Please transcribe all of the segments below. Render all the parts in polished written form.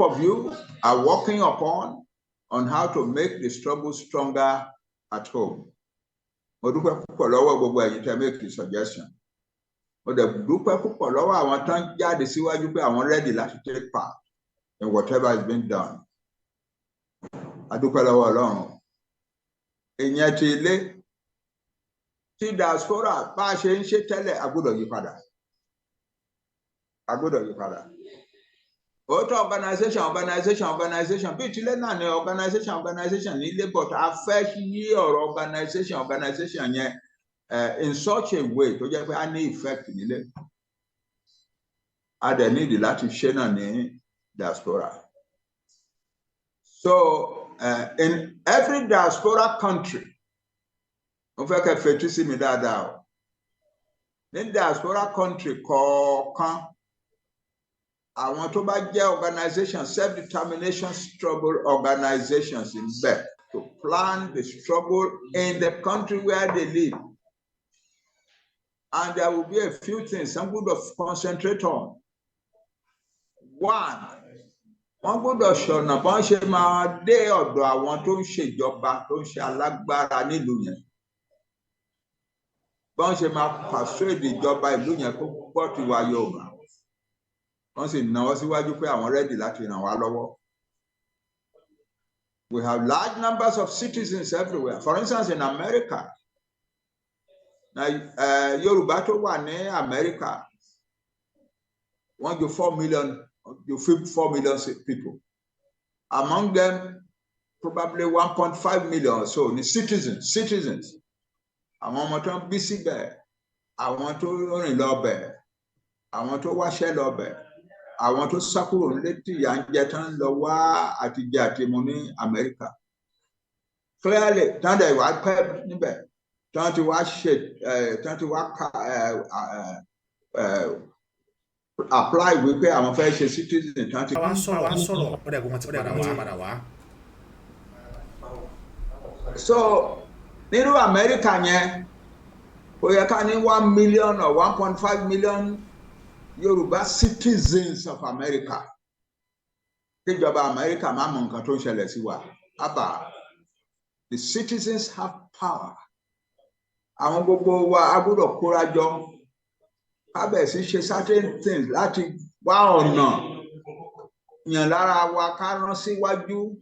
of you are working upon on how to make the struggle stronger at home. Mo dúpẹ́ púpọ̀ lọ́wọ́ gbogbo ẹ̀yin tẹ́ make the suggestion. Mo dẹ̀ dúpẹ́ púpọ̀ lọ́wọ́ àwọn tán jáde síwájú pé àwọn ready láti take part in whatever is being done. A dúpẹ́ lọ́wọ́ Ọlọ́run. Ìyẹn ti ilé. Tí diaspora, bá a ṣe ń ṣe tẹ́lẹ̀, a gbọ́dọ̀ yí padà. A gbọ́dọ̀ yí padà. Òótọ́, organization, organization, organization bíi tilé náà ni organization, organization nílé, but a fẹ́ yí ọ̀rọ̀ organization, organization yẹn in such a way tó jẹ́ pé a ní effect nílé. A dẹ̀ nídìí láti ṣe náà ní diaspora. So in every diaspora country, mo fẹ́ kẹ́ fetí sí mi dáadáa o, ní diaspora country kọ̀ọ̀kan, àwọn tó bá jẹ́ organization, self-determination struggle organizations ń bẹ to plan the struggle in the country where they live, and there will be a few things some gbọ́dọ̀ concentrate on. One, wọ́n gbọ́dọ̀ ṣọ̀nà bọ́n ṣe máa dé ọ̀dọ̀ àwọn tó ń ṣèjọba, tó ń ṣe alágbára nílùú yẹn, bọ́n ṣe máa persuade ìjọba ìlú yẹn kó gbọ́ tiwa Yorùbá, wọ́n sì náwó síwájú pé àwọn ready láti ràn wá lọ́wọ́. We have large numbers of citizens everywhere. For instance, in America, na Yorùbá tó wà ní America, wọ́n ju 4 million, ju 4 million people. Among them, probably 1.5 million or so ní citizens. Àwọn ọmọ tó ń bí síbẹ̀, àwọn tó rìn lọ bẹ̀, àwọn tó wáṣẹ́ lọ bẹ̀, àwọn tó sá kúrò nílé tí ìyà ń jẹ tán lọ wá àtijẹ àtimu ní Amẹ́ríkà. Clearly, tán dẹ̀ wá pẹ́ níbẹ̀, tán ti wá ṣe, tán ti wá ka apply wípé àwọn fẹ́ ṣe citizen, tán ti. Àwa ń sọ̀rọ̀, àwa ń sọ̀rọ̀, ó dẹ̀ kó wọ́n ti padà wá. So nínú Amẹ́ríkà yẹn, ó yẹ ká ní 1 million or 1.5 million Yorùbá citizens of America. Kíjọba Amẹ́ríkà má mọ nǹkan tó ń ṣẹlẹ̀ sí wa? Àbá, the citizens have power. Àwọn gbogbo wa, a gbọ́dọ̀ kóra jọ, ká bẹ̀rẹ̀ sí ṣe certain things láti wá ọ̀nà yàn lára wa ká rán síwájú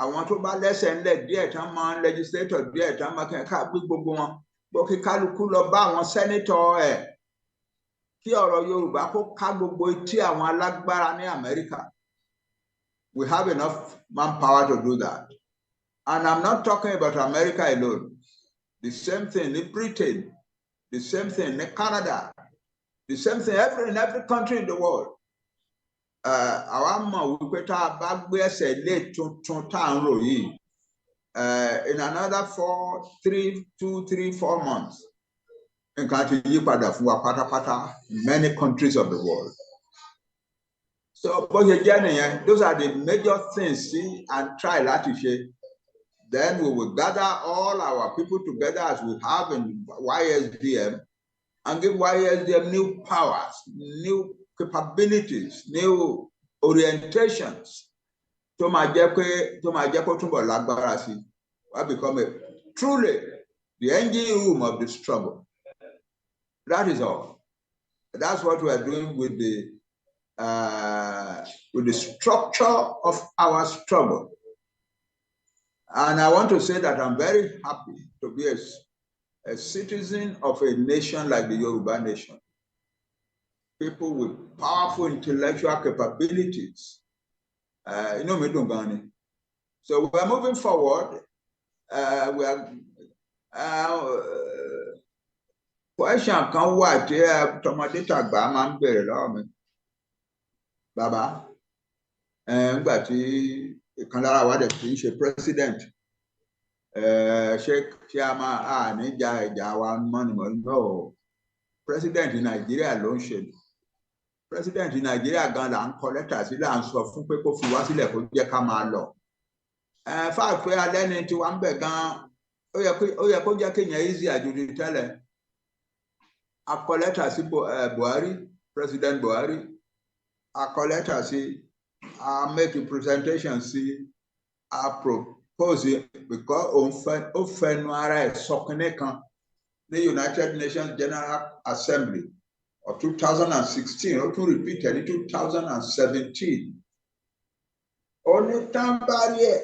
àwọn tó bá lẹ́sẹ̀ ńlẹ̀ díẹ̀, tán máa ń legislator díẹ̀, tán máa ká gbé gbogbo wọn gbọ́, kí kálukú lọ bá àwọn senator ẹ̀, kí ọ̀rọ̀ Yorùbá kó ká gbogbo etí àwọn alágbára ní Amẹ́ríkà. We have enough manpower to do that, and I'm not talking about America alone. The same thing in Britain, the same thing in Canada, the same thing in every country in the world. Àwa mọ̀ wípé tá a bá gbé ẹsẹ̀ lé tuntun tá à ń rò yìí, in another 4, 3, 2, 3, 4 months, nǹkan ti yí padà fún wa pátápátá in many countries of the world. So bó ṣe jẹ́ nìyẹn. Those are the major things see and try láti ṣe. Then we will gather all our people together as we have in YSDM and give YSDM new powers, new capabilities, new orientations tó máa jẹ́ pé, tó máa jẹ́ kó túbọ̀ lágbára sí, wá become truly the engine room of the struggle. That is all. That's what we are doing with the structure of our struggle. And I want to say that I'm very happy to be a citizen of a nation like the Yoruba nation. People with powerful intellectual capabilities. Inú mi dùn gan ni. So we are moving forward. We are Question kan wà tí tọmọdé tàgbà máa ń béèrè lọ́wọ́ mi. Bàbá, ńgbà tí ìkan lára wa dẹ̀ ti ń ṣe president, ṣé a máa a ní ja ìjà wa mọ́ ni? Mọ́ no, president Nàìjíríà ló ń ṣe. President Nàìjíríà gan là ń kọ lẹ́tà sí, là ń sọ fún pé kó fi wá sílẹ̀, kó jẹ́ ká máa lọ. Fáà pé alẹ́ ni tiwa ń bẹ̀ gan, ó yẹ kó jẹ́ kéèyàn easy àjòjì tẹ́lẹ̀. A kọ lẹ́tà sí Buhari, President Buhari, a kọ lẹ́tà sí. A make a presentation sí, a propose, because òun fẹ́, ó fẹnu ara ẹ̀ sọ kinní kan ní United Nations General Assembly of 2016. Ó tún repeat ẹ̀ ní 2017. Ó ní tábàárí ẹ̀,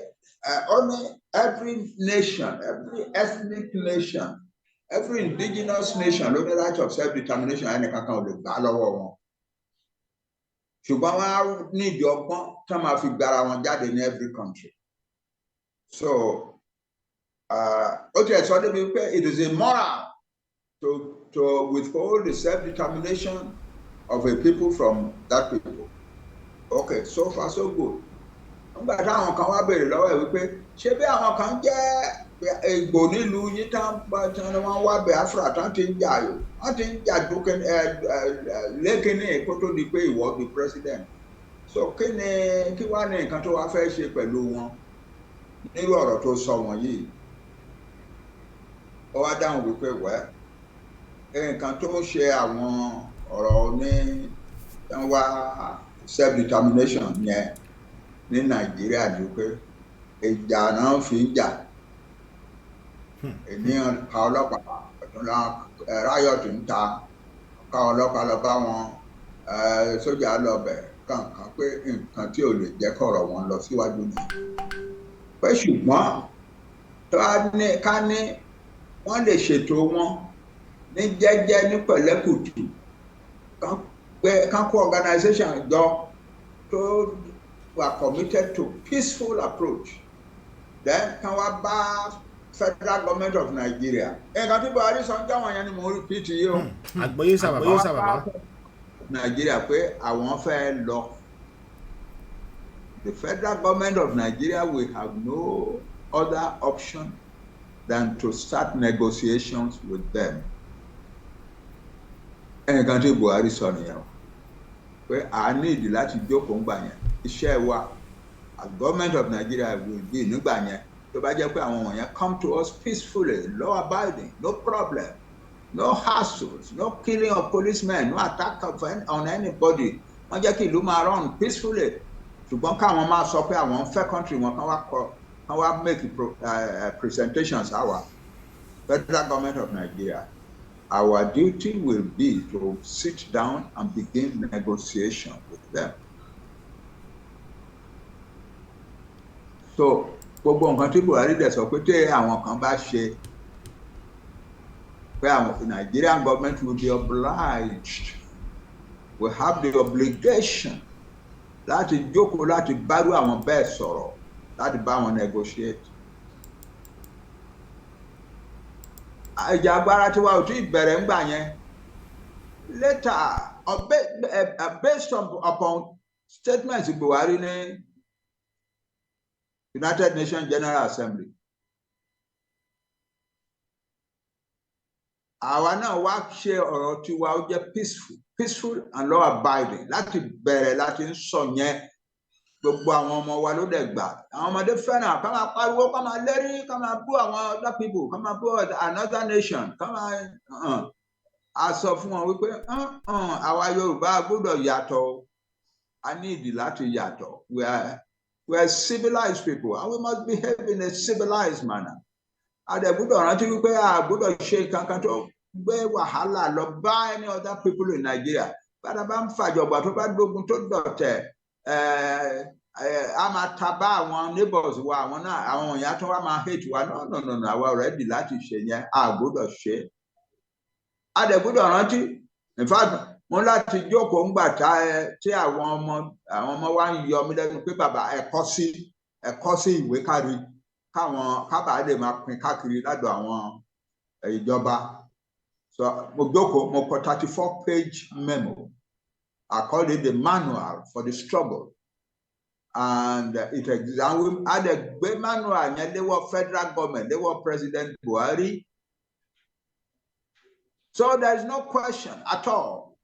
ó ní every nation, every ethnic nation, every indigenous nation ló ní right of self-determination. Ẹnì kankan ò lè gbà lọ́wọ́ wọn, ṣùgbọ́n wọ́n á ní ìdí ọgbọ́n tí wọ́n máa fi gbára wọn jáde ní every country. So ó tiẹ̀ sọ débi pé it is immoral to withhold the self-determination of a people from that people. Okay, so far so good. Nígbà táwọn kan wá béèrè lọ́wọ́ ẹ̀ wípé ṣé bí àwọn kan jẹ́ Ìgbò nílùú yín tán tí wọ́n wá Biafra tán ti ń jà, wọ́n ti ń jà dúkẹ́ ẹ ẹ lẹ́kìnní kó tó di pé ìwọ di president, so kí ni, kí wá ní nǹkan tó wá fẹ́ ṣe pẹ̀lú wọn nírú ọ̀rọ̀ tó sọ wọ̀nyí? Ó wá dáhùn wípé, wẹ́, nǹkan tó ń ṣe àwọn ọ̀rọ̀ ní wọ́n wá self determination yẹn ní Nàìjíríà ni pé ìjà náà fi ń jà. Ènìyàn ka ọlọ́pàá ọ̀túnla, riot ń ta ká ọlọ́pàá lọ bá wọn, sójà lọ bẹ̀ kankan, pé nǹkan tí ò lè jẹ́ kọ̀rọ̀ wọn lọ síwájú ni pé, ṣùgbọ́n tó a ní ká ní wọ́n lè ṣètò wọn ní jẹ́jẹ́, ní pẹ̀lẹ́kùtù, kán kó organisation jọ tó wà committed to peaceful approach, then kán wá bá federal government of Nigeria. Nǹkan tí Buhari sọ ń jáwọn yẹn ni mò ń repeat yìí o. Àgbọ́yé sà, bàbá, sà, bàbá. Nigeria pé àwọn fẹ́ lọ, the federal government of Nigeria will have no other option than to start negotiations with them. Nǹkan tí Buhari sọ nìyẹn o, pé a ní ìdí láti jókòó ńgbà yẹn. Iṣẹ́ wa as government of Nigeria will be nígbà yẹn, tó bá jẹ́ pé àwọn wọ̀nyẹn come to us peacefully, law abiding, no problem, no hassles, no killing of policemen, no attack on anybody, wọ́n jẹ́ kí ìlú máa run peacefully, ṣùgbọ́n káwọn máa sọ pé àwọn ń fẹ́ country wọn, kán wá kọ, kán wá make presentations, àwa federal government of Nigeria, our duty will be to sit down and begin negotiation with them. So gbogbo nǹkan tí Buhari dẹ̀ sọ pé tí àwọn kan bá ṣe, pé àwọn Nigerian government will be obliged, will have the obligation láti jókòó, láti bárú àwọn bẹ́ẹ̀ sọ̀rọ̀, láti bá wọn negotiate. Ìjà agbára tiwa ò tí ì bẹ̀rẹ̀ ńgbà yẹn. Later, based upon statements Buhari ní United Nations General Assembly, àwa náà wá ṣe ọ̀rọ̀ tiwa, ó jẹ́ peaceful and law abiding láti bẹ̀rẹ̀ láti ń sọ yẹn. Gbogbo àwọn ọmọ wa ló dẹ̀ gbà. Àwọn ọmọdé fẹ́ràn ká máa pariwo, ká máa lérí, ká máa bú àwọn other people, ká máa bú another nation, ká máa a sọ fún wọn wípé àwa Yorùbá gbọ́dọ̀ yàtọ̀, a ní ìdí láti yàtọ̀. We are civilized people and we must behave in a civilized manner. A dẹ̀ gbọ́dọ̀ rántí wípé a gbọ́dọ̀ ṣe kankan tó gbé wàhálà lọ bá any other people in Nigeria. Bàdà bá ń fàjọgbà, tó bá dógun, tó dọ̀tẹ̀, a máa ta bá àwọn neighbors wa, àwọn náà, àwọn èèyàn tó wá máa hate wa. No, no, no, no, àwa ready láti ṣe yẹn, a gbọ́dọ̀ ṣe. A dẹ̀ gbọ́dọ̀ rántí, in fact, mo láti jókòó ńgbà tá ẹ tí àwọn ọmọ wa ń yọ mí lẹ́nu pé, "Bàbá, ẹ kọ sí ìwé kárí káwọn kábàá lè máa pín káàkiri ládọ̀ àwọn ìjọba." So mo jókòó, mo kọ 34 page memo. I called it the manual for the struggle, and it examine a dẹ̀ gbé manual yẹn léwọ́ federal government, léwọ́ President Buhari. So there is no question at all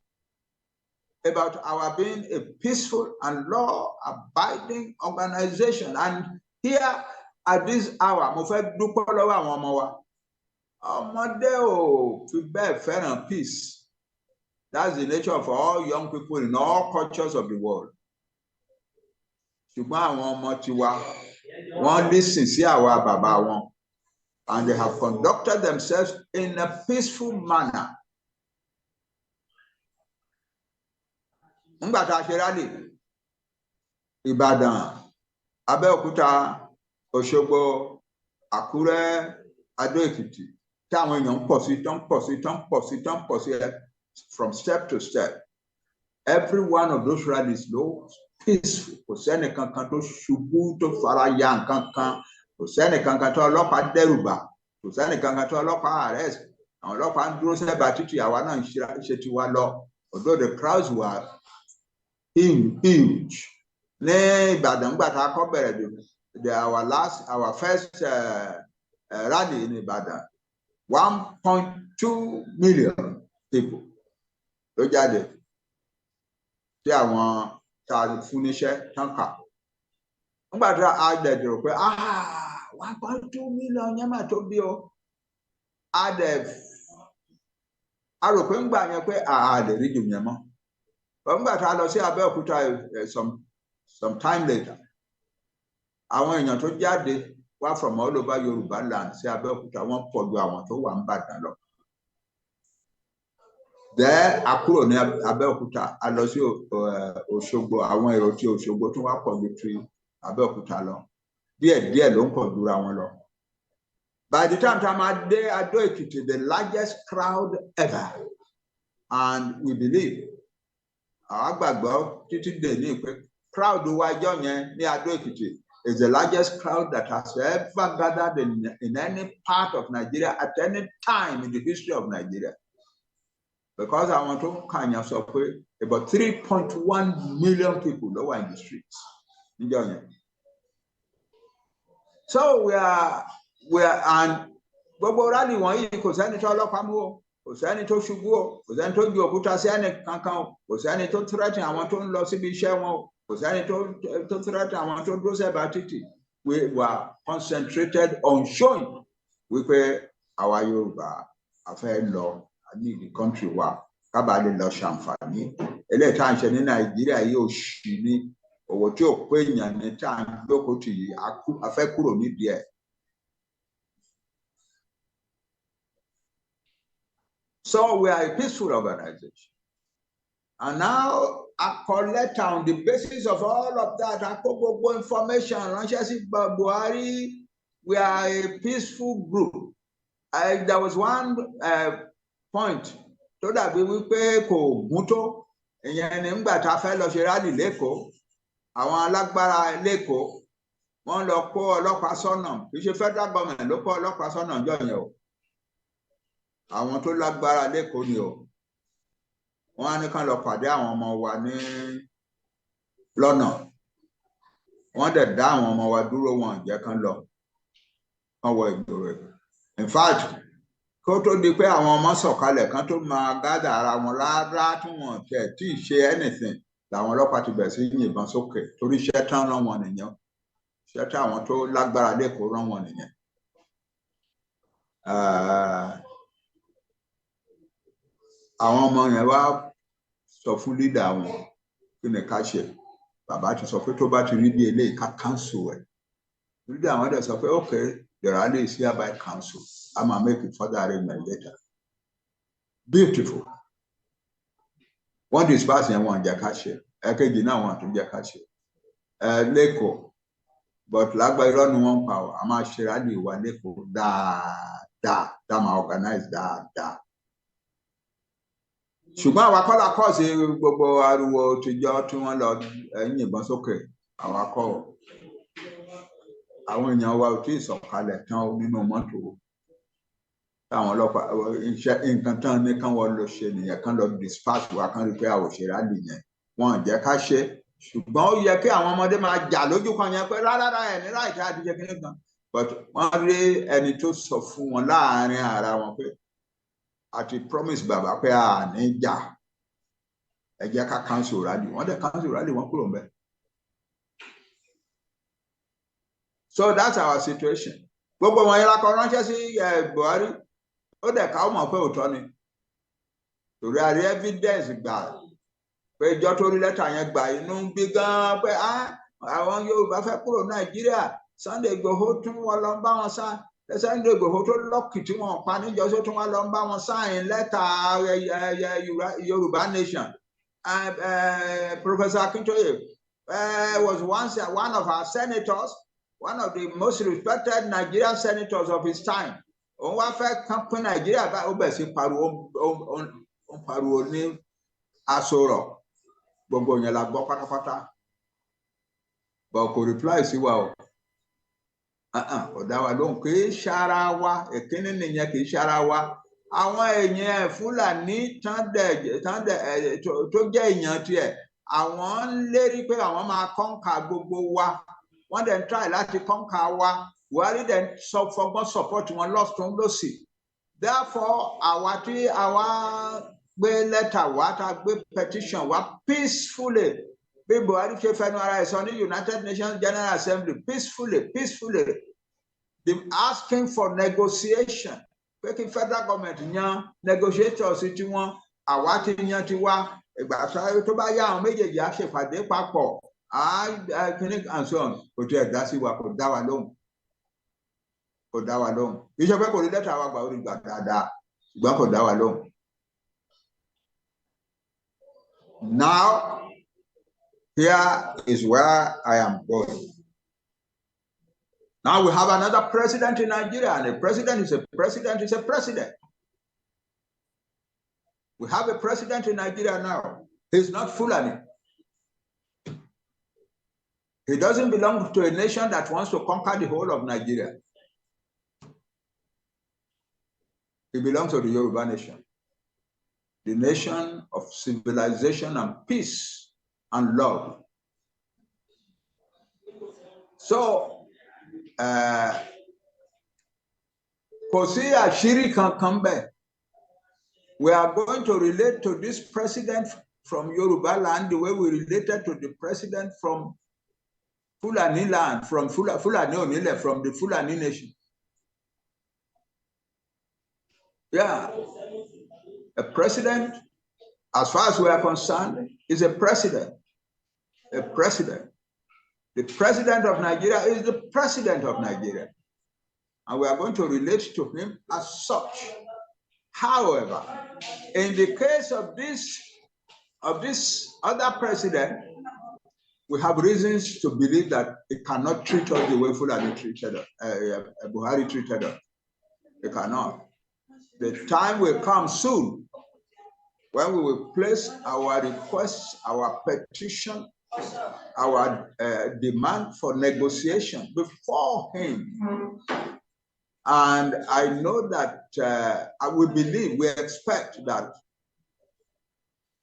about our being a peaceful and law-abiding organization. And here at this hour, mo fẹ́ dúpẹ́ lọ́wọ́ àwọn ọmọ wa. Ọmọdé ò fi bẹ́ẹ̀ fẹ́ràn peace. That's the nature of all young people in all cultures of the world. Ṣùgbọ́n àwọn ọmọ tiwa, wọ́n listen sí àwa bàbá wọn, and they have conducted themselves in a peaceful manner. Nígbà tá a ṣe rally, Ìbàdàn, Abẹ́òkúta, Òṣogbo, Àkúrẹ́, Adó Èkìtì, táwọn èèyàn ń pọ̀ sí, tó ń pọ̀ sí, tó ń pọ̀ sí, tó ń pọ̀ sí, from step to step, every one of those rallies ló peaceful. Kò sẹ́ni kankan tó ṣubú, tó fara ya nǹkan kan. Kò sẹ́ni kankan tó ọlọ́pàá dẹ́rù bà. Kò sẹ́ni kankan tó ọlọ́pàá arrest. Àwọn ọlọ́pàá ń dúró sẹ́bàá títì, àwa náà ń ṣe tiwa lọ, although the crowds were huge. Ní Ìbàdàn, gbà tá a kọ́ bẹ̀rẹ̀, the our last our first rally in Ìbàdàn, 1.2 million people ló jáde, tí àwọn tá a fún níṣẹ́ tán kà. Nígbà tí a dẹ̀ dèrò pé, ah, 1.2 million yẹn mà tó bí o, a dẹ̀ a rò pé ńgbà yẹn pé a lè rí jù yẹn mọ́. Nígbà tá a lọ sí Abẹ́òkúta some time later, àwọn èèyàn tó jáde wá from all over Yorùbá land sí Abẹ́òkúta, wọ́n pọ̀ ju àwọn tó wà n'Ìbàdàn lọ. Then a kúrò ní Abẹ́òkúta, a lọ sí Òṣogbo. Àwọn èrò tí Òṣogbo tún wá pọ̀ ju ti Abẹ́òkúta lọ. Díẹ̀ díẹ̀ ló ń pọ̀ jura wọn lọ. By the time tá a máa dé Adó Èkìtì, the largest crowd ever, and we believe, àwa gbàgbọ́ títí dè ní pé crowd wa ọjọ́ yẹn ní Adó Èkìtì is the largest crowd that has ever gathered in any part of Nigeria at any time in the history of Nigeria, because àwọn tó ń kàyàn sọ pé about 3.1 million people ló wà in the streets níjọ́ yẹn. So we are and gbogbo rally wọ̀nyí, kò sẹ́ni tó ọlọ́pàá mú o, kò sẹ́ni tó ṣubú o, kò sẹ́ni tó ju òkúta sí ẹnì kankan o, kò sẹ́ni tó threaten àwọn tó ń lọ síbi iṣẹ́ wọn o, kò sẹ́ni tó threaten àwọn tó dúró sẹ́bàá títì. We were concentrated on showing wípé àwa Yorùbá a fẹ́ lọ ní the country wa, ká bàa lè lọ ṣàǹfààní. Eléyìí tá à ń ṣe ní Nàìjíríà yìí, ò ṣì ní òwò tí ò pé èèyàn ní tá à ń jókòó tì yìí, a fẹ́ kúrò nídìí ẹ̀. So we are a peaceful organization. And now a kọ letter on the basis of all of that. A kó gbogbo information ránṣẹ́ sí Buhari. We are a peaceful group. There was one point tó dàbí wípé kò gún tó. Ìyẹn ní nígbà tá a fẹ́ lọ ṣe rally l'Ékòó, àwọn alágbára l'Ékòó, wọ́n lọ kó ọlọ́pàá sọ́nà. Kì í ṣe federal government ló kó ọlọ́pàá sọ́nà ọjọ́ yẹn o, àwọn tó lágbára l'Ékòó ni o. Wọ́n á ní kán lọ pàdé àwọn ọmọ wa ní lọ́nà. Wọ́n dẹ̀ dá àwọn ọmọ wa dúró, wọn jẹ́ kán lọ, kán wọ ìgboro. In fact, kó tó di pé àwọn ọmọ sọ̀kalẹ̀, kán tó máa gather ara wọn rárá, tí wọn tẹ̀ tí ì ṣe anything, làwọn ọlọ́pàá ti bẹ̀rẹ̀ sí yìnbọn sókè, torí iṣẹ́ tán rán wọn nìyẹn. Iṣẹ́ tí àwọn tó lágbára l'Ékòó rán wọn nìyẹn. Àwọn ọmọ yẹn wá sọ fún leader wọn, kí ni ká ṣe? Bàbá ti sọ pé tó bá ti rí bí eléyìí, ká cancel ẹ̀. Leader àwọn dẹ̀ sọ pé, "Okay, the rally is hereby cancelled. I'm gonna make a further arrangement later." Beautiful. Wọ́n disperse yẹn, wọ́n jẹ́ ká ṣe. Ẹ̀kejì náà, wọ́n tún jẹ́ ká ṣe ẹ l'Ékòó. But lágbà, irọ́ ni wọ́n ń pa ọ́. A máa ṣe rally wa l'Ékòó dáadáa, tá a máa organize dáadáa. Ṣùgbọ́n àwa kọ́ la kọ́ sí gbogbo ariwo tìjọ tí wọ́n lọ yìnbọn sókè. Àwa kọ́ ọ. Àwọn èèyàn wa ò tí ì sọ̀kalẹ̀ tán nínú mọ́tò táwọn ọlọ́pàá. Iṣẹ́ nǹkan tán ní kán wọ́n lọ ṣe nìyẹn, kán lọ disperse wa, kán rí pé a ò ṣe rally yẹn. Wọn ò jẹ́ ká ṣe. Ṣùgbọ́n ó yẹ kí àwọn ọmọdé máa jà lójú kan yẹn pé rárá, ẹ̀ ní láì ká àdìjẹ kíní kan, but wọ́n rí ẹni tó sọ fún wọn láàárín ara wọn pé a ti promise bàbá pé a ní jà, ẹ jẹ́ ká cancel rally. Wọ́n dẹ̀ cancel rally, wọ́n kúrò ńbẹ̀. So that's our situation. Gbogbo wọn yẹn la kọ ránṣẹ́ sí Buhari. Ó dẹ̀ ká, ó mọ̀ pé òótọ́ ni, torí a rí evidence gbà pé ìjọ tó rí lẹ́tà yẹn gbà, inú ń bí gan pé ah, Àwọn Yorùbá fẹ́ kúrò Nàìjíríà. Sunday Igboho tún wọn lọ ń bá wọn sá. Sunday Igboho tó lucky tí wọn pa níjọ́sọ́ tún wọn lọ ń bá wọn sign lẹ́tà Yorùbá nation. Professor Akintoye was once one of our senators, one of the most respected Nigerian senators of his time. Òun wá fẹ́ kán pín Nàìjíríà báyìí, ó bẹ̀ sí pariwo, ó ń pariwo ní Aso Rock. Gbogbo yẹn la gbọ́ pátápátá, but kò reply sí wa o, kò dá wa lóhùn. Kì í ṣara wa. Èkíní nìyẹn, kì í ṣara wa. Àwọn èèyàn ẹ̀ Fúlàní tán dẹ̀ tó jẹ́ èèyàn tiẹ̀, àwọn ń lérí pé àwọn máa conquer gbogbo wa. Wọ́n dẹ̀ ń try láti conquer wa. Buhari dẹ̀ ń sọ fọgbọ́n support wọn lọ́tún lọ́sì. Therefore, àwa tí àwa gbé lẹ́tà wá, tá a gbé petition wá peacefully, bí Buhari ṣe fẹnu ara ẹ̀ sọ ní United Nations General Assembly, peacefully, peacefully, they asking for negotiation, pé kí federal government yan negotiators tiwọn, àwa ti yan tiwa. Ìgbà tó bá yá, àwọn méjèèjì á ṣèpàdé papọ̀, á kíní and so on. Kò tiẹ̀ dá sí wa, kò dá wa lóhùn, kò dá wa lóhùn. Kì í ṣe pé kò rí lẹ́tà wa gbà, ó rí gbà dáadáa, ṣùgbọ́n kò dá wa lóhùn. Now, here is where I am going. Now we have another president in Nigeria, and a president is a president is a president. We have a president in Nigeria now. He's not Fulani. He doesn't belong to a nation that wants to conquer the whole of Nigeria. He belongs to the Yoruba nation, the nation of civilization and peace and love. So, kò sí àṣírí kankan bẹ́ẹ̀. We are going to relate to this president from Yoruba land the way we related to the president from Fulani land, from Fulani Onile, from the Fulani nation. Yeah. A president, as far as we are concerned, is a president. A president. The president of Nigeria is the president of Nigeria. And we are going to relate to him as such. However, in the case of this other president, we have reasons to believe that he cannot treat us the way Fulani treated us, Buhari treated us. He cannot. The time will come soon when we will place our requests, our petition, our demand for negotiation before him. And I know that we believe, we expect that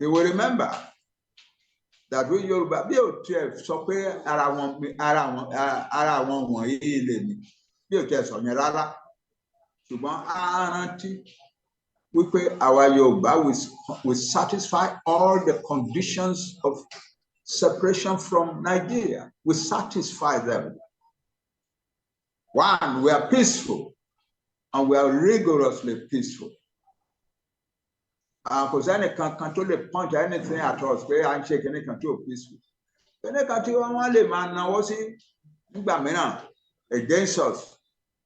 he will remember that we Yorùbá, bí ò tiẹ̀ sọ pé ara wọn wọ̀nyí lè ní, bí ò tiẹ̀ sọ yẹn rárá, ṣùgbọ́n á rántí wípé àwa Yorùbá, we satisfy all the conditions of separation from Nigeria. We satisfy them. One, we are peaceful, and we are rigorously peaceful. Kò sẹ́ni kankan tó lè point anything at us pé à ń ṣe kinní kan tí ò peaceful. Kinní kan tí wọ́n lè máa náwó sí nígbà mìíràn against us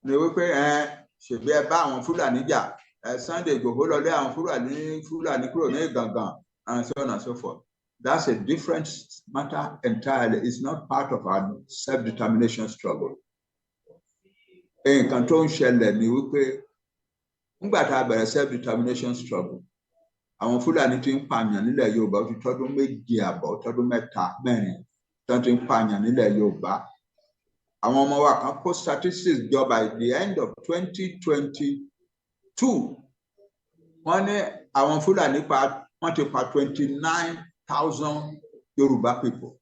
ni wípé ẹ ṣèbí ẹ bá àwọn Fúlàní jà, ẹ Sunday Igboho lọlé àwọn Fúlàní kúrò ní Ìgàngàn, and so on and so forth. That's a different matter entirely. It's not part of our self-determination struggle. Nǹkan tó ń ṣẹlẹ̀ ni wípé nígbà tá a bẹ̀rẹ̀ self-determination struggle, àwọn Fúlàní ti ń pààyàn nílẹ̀ Yorùbá. Ó ti tọ́dún 2.5, tọ́dún 3, 4 tó ti ń pààyàn nílẹ̀ Yorùbá. Àwọn ọmọ wa kan kó statistics jọ by the end of 2022. Wọ́n ní àwọn Fúlàní pa, wọ́n ti pa 29,000 Yorùbá people,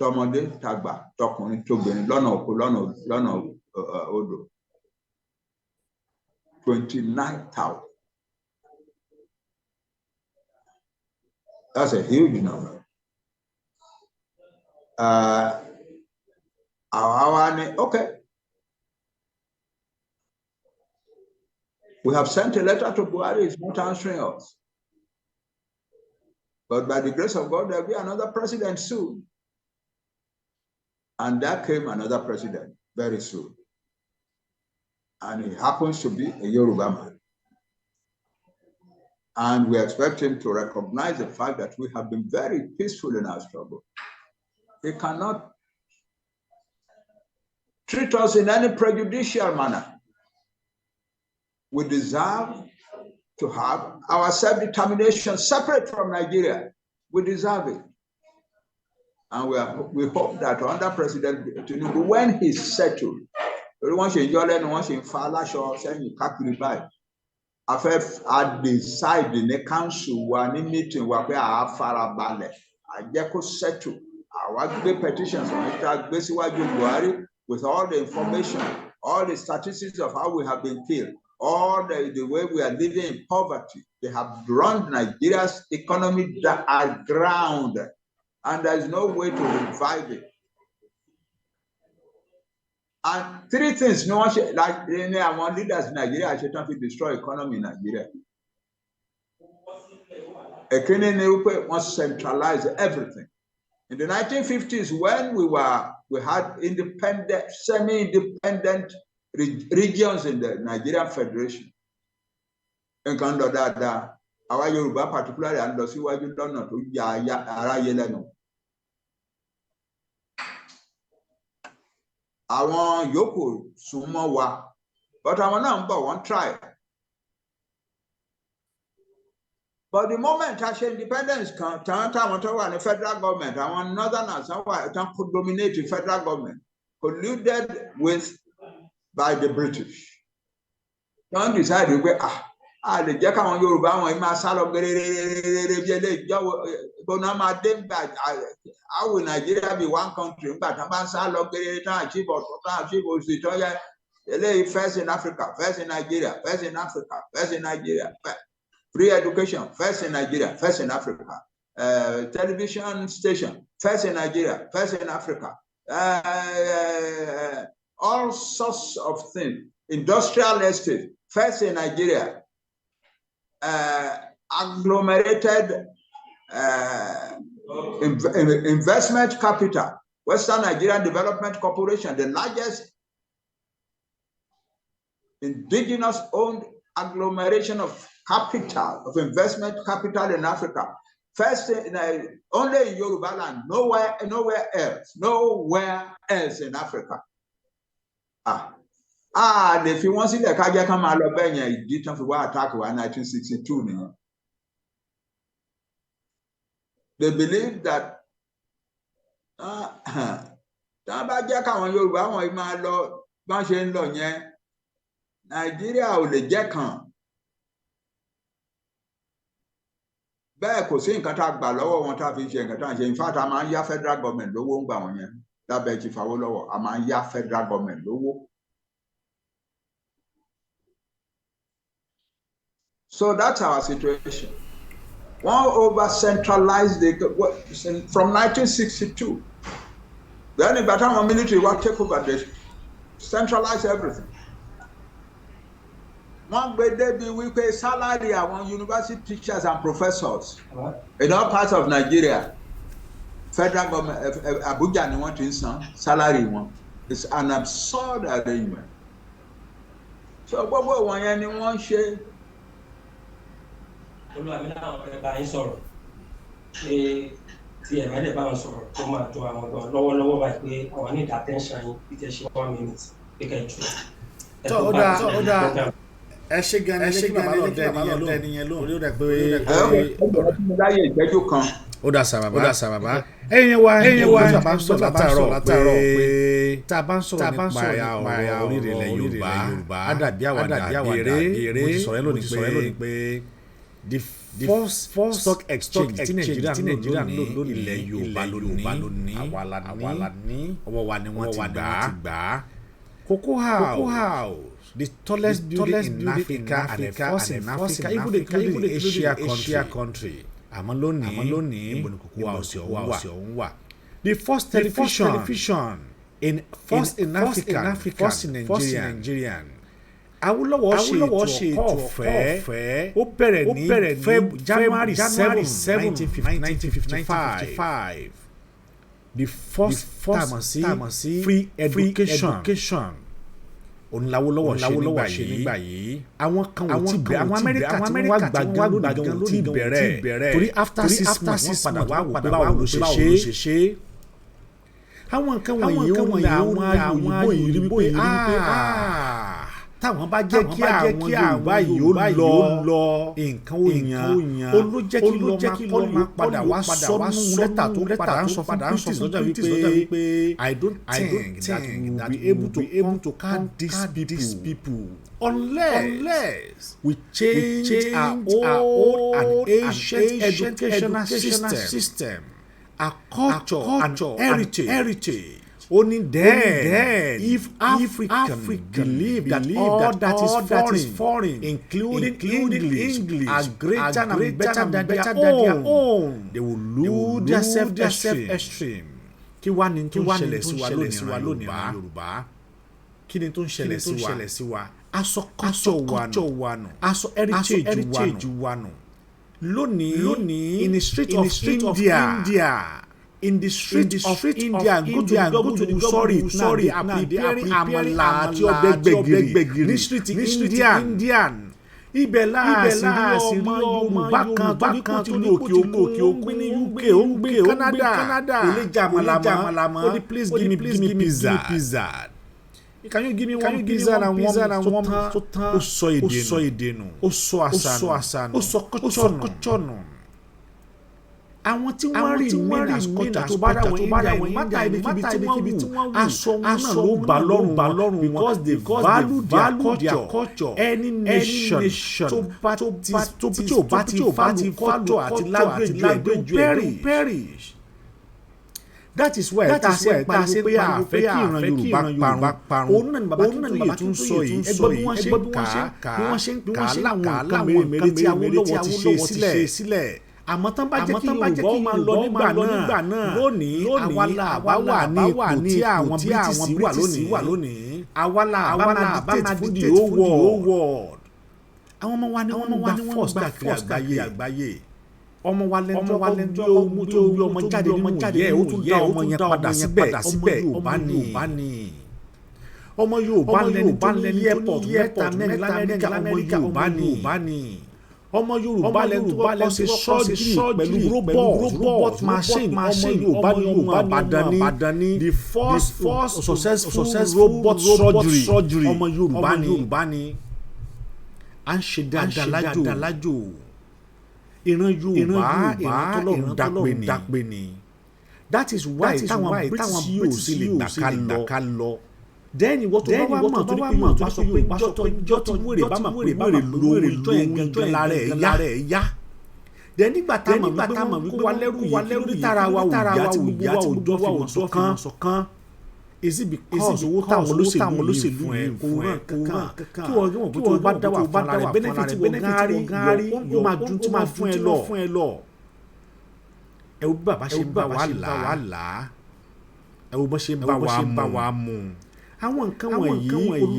tọmọdé tàgbà, tọkùnrin tóbìnrin, lọ́nà oko, lọ́nà odò, 29,000. That's a huge number. Àwa wá ní, okay. We have sent a letter to Buhari, he's not answering us. But by the grace of God, there'll be another president soon. And there came another president very soon. And he happens to be a Yoruba man. And we expect him to recognize the fact that we have been very peaceful in our struggle. He cannot treat us in any prejudicial manner. We deserve to have our self-determination separate from Nigeria. We deserve it. And we hope that under President Tinubu, when he's settled, torí wọ́n ṣe ń yọ́ lẹ́nu, wọ́n ṣe ń fa aláṣọ sẹ́yìn káàkiri báyìí. A fẹ́ a decide ní council wa, ní meeting wa, pé à á farabalẹ̀, à jẹ́ kó settle. Àwa gbé petitions wọ̀nyí tá a gbé síwájú Buhari with all the information, all the statistics of how we have been killed, all the way we are living in poverty. They have run Nigeria's economy aground, and there is no way to revive it. And three things ni wọ́n ṣe, like, ní àwọn leaders Nigeria ṣe tán fi destroy economy Nigeria. Èkíní ni wípé wọ́n centralize everything. In the 1950s, when we had independent, semi-independent regions in the Nigerian Federation, nǹkan lọ dáadáa. Àwa Yorùbá particularly, à ń lọ síwájú lọ́nà tó ya aráyé lẹ́nu. Àwọn yòókù súnmọ́ wa, but àwọn náà ń bọ̀, wọ́n try. But the moment a ṣe independence kan tán, táwọn tó wà ní federal government, àwọn northerners tán wà tán dominate the federal government, colluded with by the British, wọ́n decide pé, ah, a lè jẹ́ káwọn Yorùbá wọn máa sá lọ gẹ́gẹ́rẹ́rẹ́rẹ́ bí eléyìí jọ́wọ́ gbóná máa dé ńgbà. How will Nigeria be one country ńgbà tán bá ń sá lọ gẹ́gẹ́rẹ́, tán achieve ọ̀tún, tán achieve òsì, tán yẹ eléyìí first in Africa, first in Nigeria, first in Africa, first in Nigeria, free education, first in Nigeria, first in Africa, television station, first in Nigeria, first in Africa, all sorts of things, industrial estate, first in Nigeria, agglomerated investment capital, Western Nigerian Development Corporation, the largest indigenous owned agglomeration of capital, of investment capital in Africa. First, only in Yoruba land, nowhere, nowhere else in Africa. Ah, a lè fi wọ́n sílẹ̀ ká jẹ́ ká máa lọ bẹ́ẹ̀ yẹn. Ìdí tán fi wá attack wa 1962 nìyẹn. They believe that tá a bá jẹ́ káwọn Yorùbá wọn máa lọ bá ṣe ń lọ yẹn, Nàìjíríà ò lè jẹ́ kan. Bẹ́ẹ̀ kò sí nǹkan tá a gbà lọ́wọ́ wọn tá a fi ṣe nǹkan tá a ṣe. In fact, a máa ń yá federal government lówó ń gbà wọ́n yẹn lábẹ́ Chief Awólọ́wọ̀, a máa ń yá federal government lówó. So that's our situation. Wọ́n over centralized the from 1962. Then ìgbà táwọn military wá take over, they centralize everything. Wọ́n gbé débi wípé salary àwọn university teachers and professors in all parts of Nigeria, federal government, Abuja ni wọ́n ti ń san salary wọn. It's an absurd arrangement. So gbogbo wọ̀nyẹn ni wọ́n ń ṣe. Olúwa mi láwọn fẹ́ bá yín sọ̀rọ̀ pé tí ẹ̀ bá dẹ̀ bá wọn sọ̀rọ̀ tó máa tó àwọn gan lọ́wọ́lọ́wọ́ báyìí, pé àwọn ní attention yín bí tẹ́ ṣe 1 minute pé ká ẹ jù. Tó ó dáa, ó dáa, ẹ ṣe gan ni. Ẹ ṣe gan ni, kí bàbá lọ dẹ ẹni yẹn lóhùn, orí ó dẹ pé. Ẹ láyé ìṣẹ́jú kan. Ó dà sà bàbá, ó dà sà bàbá. Ẹ̀yin wa tá a bá ń sọ̀rọ̀ látàárọ̀ pé tá a bá ń sọ̀rọ̀ nípa ọ̀rọ̀ orílẹ̀ ilẹ̀ Yorùbá, á dàbí àwàdà eré. Mo ti sọ̀rọ̀ lónìí pé the first stock exchange tí Nàìjíríà ń lò lónìí, ilẹ̀ Yorùbá lónìí, àwa la ní, ọwọ́ wa ni wọ́n ti gbà á. Cocoa House, the tallest building in Africa and the first in Africa, even including Asia country. Àmọ́ lónìí, ibo ni Cocoa House ọ̀hún wà? The first television in first in Africa, first in Nigerian. Awólọ́wọ̀ ṣe ètò ọ̀fẹ́, ó bẹ̀rẹ̀ ní January 7, 1955. The first tá a mọ̀ sí free education òun l'Awólọ́wọ̀ ṣe nígbà yìí. Àwọn kan ò tí bẹ̀rẹ̀, àwọn Amẹ́ríkà tí wọ́n wá gbà gan lónìí gan ò tí bẹ̀rẹ̀, torí after 6 months wọ́n padà wá wò pé báwo ló ṣe ṣe. Àwọn nǹkan wọ̀nyí ó ní àwọn òyìnbó yìí rí wípé táwọn bá jẹ́ kí àwọn Yorùbá yìí ó lọ, nǹkan ó yan. Ó ló jẹ́ kí lọ́ọ́ máa padà wá sọ́nù lẹ́tà tó padà ń sọ fún British lọ́jọ́ wípé I don't think that we will be able to conquer these people unless we change our old and ancient educational system, our culture and heritage. Only then, if African believe that all that is foreign, including English, are greater and better than their own, they will lose their self-esteem. Kí wá ni tó ń ṣẹlẹ̀ sí wa lónìí Yorùbá? Kí ni tó ń ṣẹlẹ̀ sí wa? Aṣọ culture wa nù, aṣọ heritage wa nù. Lónìí, in the street of India, in the street of India, go to the go to the sorry now, they are preparing àmàlà àti ọbẹ̀ gbẹ̀gìrì ní street Indian. Ibẹ̀ láàsì rí ọmọ Yorùbá kan tó ní kó ti ní òkè òkun, ó ń gbé ní UK, ó ń gbé Canada, kò lè jẹ àmàlà mọ́. Ó ní, "Please give me pizza. Can you give me one pizza and one?" Tó tán. Ó sọ èdè nù, ó sọ àṣà nù, ó sọ culture nù. Àwọn tí wọ́n rí remain as culture, tó bá dáwọn India, no matter ibikíbi tí wọ́n wù, aṣọ wọn náà ló bá lọ́rùn wọn, because they value their culture. Any nation tó bá ti tó tí ò bá ti value culture àti language ẹ̀, they perish. That is why tá a ṣe ń pariwo pé a fẹ́ kí ìran Yorùbá parun. Òun náà ni bàbá Akíntóyè tún sọ yìí. Ẹgbẹ́ bí wọ́n ṣe ń kà á, bí wọ́n ṣe ń kà á láwọn nǹkan mèremère tí Awólọ́wọ̀ ti ṣe sílẹ̀. Àmọ́ tán bá jẹ́ kí Yorùbá ó máa lọ nígbà náà, lónìí àwa la àbá wà ní ipò tí àwọn British wà lónìí. Àwa la àbá máa dictate fún the whole world. Àwọn ọmọ wa ni wọ́n gba force káàkiri àgbáyé. Ọmọ wa lẹ́nu tó kọ́ gbé ọmọ tó gbé ọmọ jáde nínú yẹ, ó tún dá ọmọ yẹn padà síbẹ̀. Ọmọ Yorùbá ni. Ọmọ Yorùbá lẹni tó ní airport mẹ́ta mẹ́rin l'Amẹ́ríkà. Ọmọ Yorùbá ni. Ọmọ Yorùbá lẹni tó kọ́kọ́ ṣe surgery pẹ̀lú robot machine. Ọmọ Yorùbá ni. Ọmọ Ìbàdàn ni the first successful robot surgery. Ọmọ Yorùbá ni. À ń ṣe dáadáa lájò. Ìran Yorùbá, ìran tọ́lọ́run dápé ni. That is why táwọn British yóò sì lè gbà ká lọ. Then ìwọ tó bá wà mọ̀ tó ní pé Yorùbá sọ pé jọ́tọ̀ wèrè bá mọ̀ pé wèrè lóhun ìjọ yẹn gangan lára ẹ̀ yá. Then nígbà tá a mọ̀ wípé wọ́n kó wa lẹ́rù yìí, kí ló dé tára wa ò yá, tí gbogbo wa ò jọ fìmọ̀ ṣọ̀kan? Is it because owó táwọn olóṣèlú yìí fún ẹ kò ràn kankan? Kí wọ́n kí wọ́n bá dá wà fún ara rẹ̀, benefit wọ́n gán rí, ó máa ju tí wọ́n fún ẹ lọ. Ẹ wo bí bàbá ṣe ń bá wa là á, ẹ wo bó ṣe ń bá wa mú. Àwọn nǹkan wọ̀nyí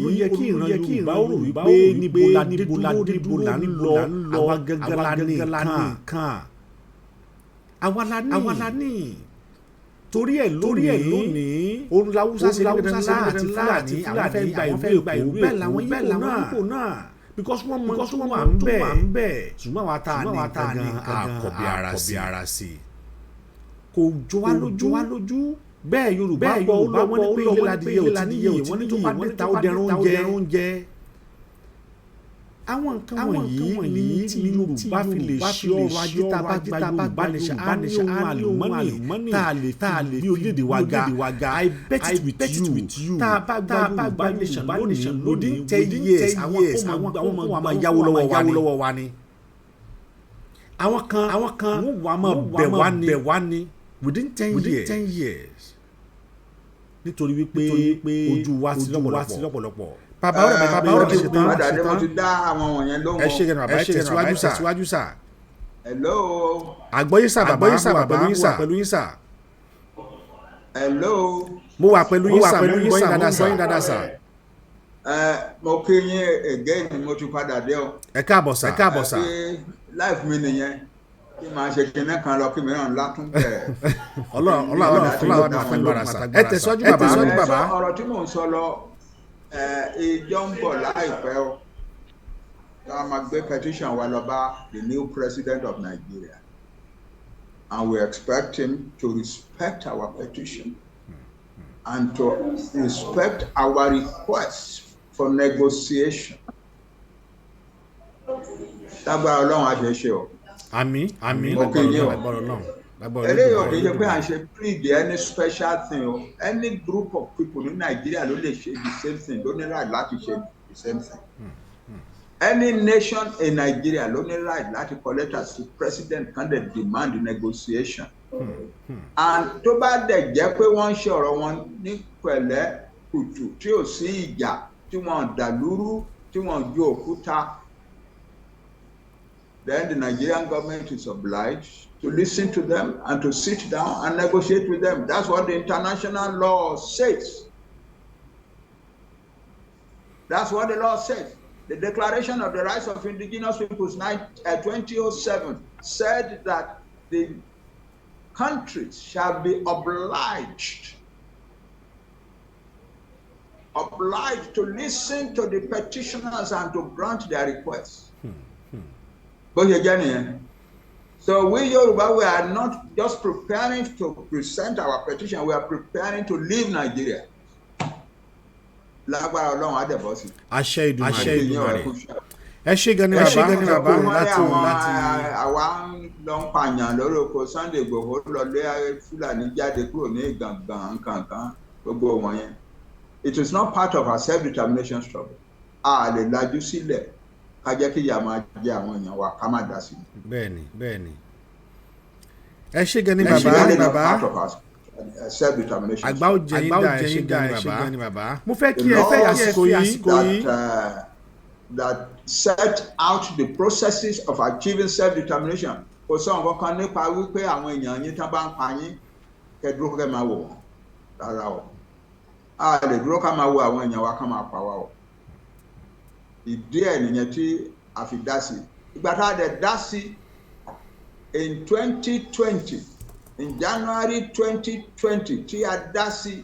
ló yẹ kí ìran Yorùbá ó rò wípé níbo la dé dúró, níbo la ń lọ. Àwa gangan la ní nǹkan, àwa la ní. Torí ẹ̀ lónìí, òun làwùsá ṣe ní dandan àti Fúlàní àwọn fẹ́ gba ìlú Èkó, bẹ́ẹ̀ làwọn Yíbò náà, because wọ́n mọ tó wà ń bẹ̀. Ṣùgbọ́n àwa tá a ní nǹkan gan àkọ́bí ara sí kò jọ wá lójú. Bẹ́ẹ̀ Yorùbá bọ̀, ó lọ, wọ́n ní pé ilé ladìyẹ ò ti níyè, wọ́n ní tó bá dé ta, ó dẹrùn oúnjẹ. Àwọn nǹkan wọ̀nyí ní tí Yorùbá fi lè ṣe ọrọ̀ ajé. Tá a bá gba Yorùbá nation, á ní ohun àlùmọ́nì tá a lè fi bí orílẹ̀-èdè wa ga. I bet it with you, tá a bá gba Yorùbá nation lónìí, within 10 years, àwọn kó máa yáwó lọ́wọ́ wa ni. Àwọn kan wọ́n wà máa bẹ̀ wá ní within 10 years, nítorí wípé ojú wa ti lọ́pọ̀lọpọ̀. Bàbá ọ̀rẹ́, bàbá ọ̀rẹ́, ṣe tán. Padà dé, mo ti dá àwọn wọ̀nyẹn lóhùn. Ẹ ṣe gẹ́gẹ́ bàbá, ẹ tẹ̀síwájú sà, tẹ̀síwájú sà. Hello. Àgbọ́yé sà, bàbá, wà pẹ̀lú yín sà, pẹ̀lú yín sà. Hello. Mo wà pẹ̀lú yín sà, mo ń gbọ́ yín dáadáa sà, dáadáa sà. Ẹ mo kí yín again, mo ti padà dé o. Ẹ káàbọ̀ sà, ẹ káàbọ̀ sà. Life mi nìyẹn. Kí máa ṣe kinní kan lọ kí mìíràn ńlá tún bẹ̀rẹ̀. Ọlọ́run Ọlọ́run fún wa fún gbàrà sà. Ẹ tẹ̀síwájú, bàbá. Ẹ sọ ọ̀rọ̀ tí mò ń sọ lọ. Ìjọ ń bọ̀ láìpẹ́ o tá a máa gbé petition wa lọ bá the new president of Nigeria, and we expect him to respect our petition and to respect our request for negotiation. Lágbára Ọlọ́run, á ṣe é ṣe o. Àmín, àmín. Mo kí yín o. Lágbára Ọlọ́run, lágbára Eléyìí ò Olódùmarè. Kì í ṣe pé à ń ṣe plead any special thing o. Any group of people ní Nàìjíríà ló lè ṣe the same thing, ló ní right láti ṣe the same thing. Any nation in Nigeria ló ní right láti kọ letter sí president kan dẹ̀ demand negotiation, and tó bá dẹ̀ jẹ́ pé wọ́n ń ṣe ọ̀rọ̀ wọn ní pẹ̀lẹ́ kùtù, tí ò sí ìjà, tí wọ́n dàlúrú, tí wọ́n ju òkúta, then the Nigerian government is obliged to listen to them and to sit down and negotiate with them. That's what the international law says. That's what the law says. The Declaration of the Rights of Indigenous Peoples 2007 said that the countries shall be obliged to listen to the petitioners and to grant their requests. Bó ṣe jẹ́ nìyẹn. So we Yoruba, we are not just preparing to present our petition, we are preparing to leave Nigeria. Lágbára Ọlọ́run, á dẹ̀ bọ́ sí. Àṣẹ Ìdùmarè. Àṣẹ Ìdùmarè. Ẹ ṣé gan ni, Ẹ ṣé bàbá. Gan ni, bàbá. Láti láti Àwa ń lọ ń pààyàn lórí oko. Sunday Igboho lọ lé Fúlàní jáde kúrò ní Ìgàngàn nkankan, gbogbo wọn yẹn. It is not part of our self-determination struggle. A lè lajú sílẹ̀ ká jẹ́ kí ìyà máa jẹ àwọn èèyàn wa ká má dá sí i. Bẹ́ẹ̀ni, ẹ ṣé gan ni, It is bàbá. really not Bàbá. part of our self-determination. Àgbà ó jẹ yín dá. Ẹ ṣé gan ni, bàbá. Mo fẹ́ kí ẹ fẹ́ àsìkò yìí That set out the processes of achieving self-determination, kò sọ nǹkan kan nípa wípé àwọn èèyàn yín tán bá ń pa yín, kẹ́ dúró kẹ́ máa wò wọ́n. Rárá o, a lè dúró ká máa wo àwọn èèyàn wa ká máa pa wá o. Ìdí ẹ̀ nìyẹn tí a fi dá sí. Ìgbà tá a dẹ̀ dá sí in 2020, in January 2020 tí a dá sí,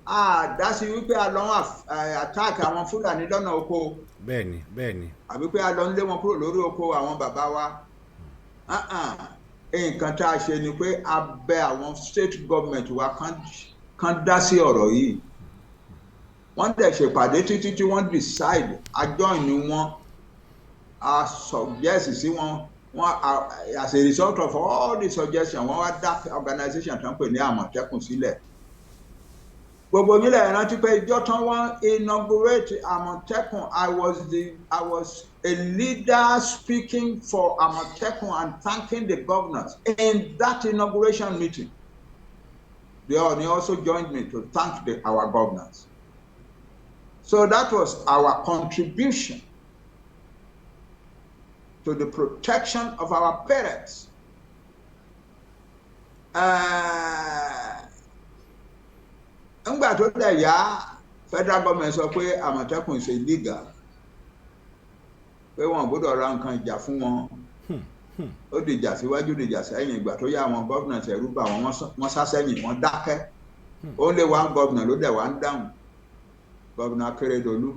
a dá sí wípé a lọ ń attack àwọn Fúlàní lọ́nà oko bẹ́ẹ̀ni bẹ́ẹ̀ni àbí pé a lọ ń lé wọn kúrò lórí oko àwọn bàbá wa. Uh-uh. Nǹkan tá a ṣe ni pé a bẹ àwọn state government wa kán dá sí ọ̀rọ̀ yìí. Wọ́n dẹ̀ ṣèpàdé títí tí wọ́n decide. A join ni wọ́n, a suggest sí wọn. Wọ́n as a result of all the suggestions, wọ́n wá dá organisation tó ń pè ní Àmọ̀tẹ́kùn sílẹ̀. Gbogbo yín lè rántí pé ìjọ tán wọ́n inaugurate Àmọ̀tẹ́kùn, I was a leader speaking for Àmọ̀tẹ́kùn and thanking the governors in that inauguration meeting. The Ooni also joined me to thank our governors. So that was our contribution to the protection of our parents. Ńgbà tó dẹ̀ yá, federal government sọ pé Àmọ̀tẹ́kùn is illegal, pé wọn ò gbọ́dọ̀ ra nǹkan ìjà fún wọn. Ó dìjà síwájú, dìjà sẹ́yìn. Ìgbà tó yá, àwọn gómìnà ẹ̀rú bà wọ́n, wọ́n sá sẹ́yìn, wọ́n dákẹ́. Only one governor ló dẹ̀ wá ń dáhùn, Governor Akérédolú.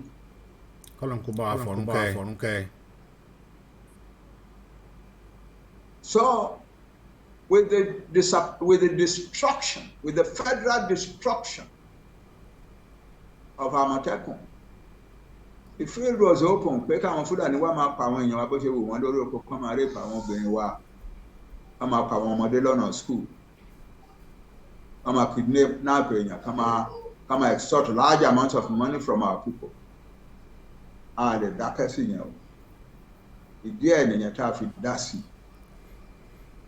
Kọ́lọ́n kó bá wa fọ̀rún kẹ́. So with the destruction, with the federal destruction of Àmọ̀tẹ́kùn, the field was open pé káwọn Fúlàní wá máa pa àwọn èèyàn wa bó ṣe wù wọ́n lórí oko, kán máa rape àwọn obìnrin wa, kán máa pa àwọn ọmọdé lọ́nà school, kán máa kidnap èèyàn, kán máa extort large amounts of money from our people. A lè dákẹ́ sí yẹn o. Ìdí ẹ̀ nìyẹn tá a fi dá sí.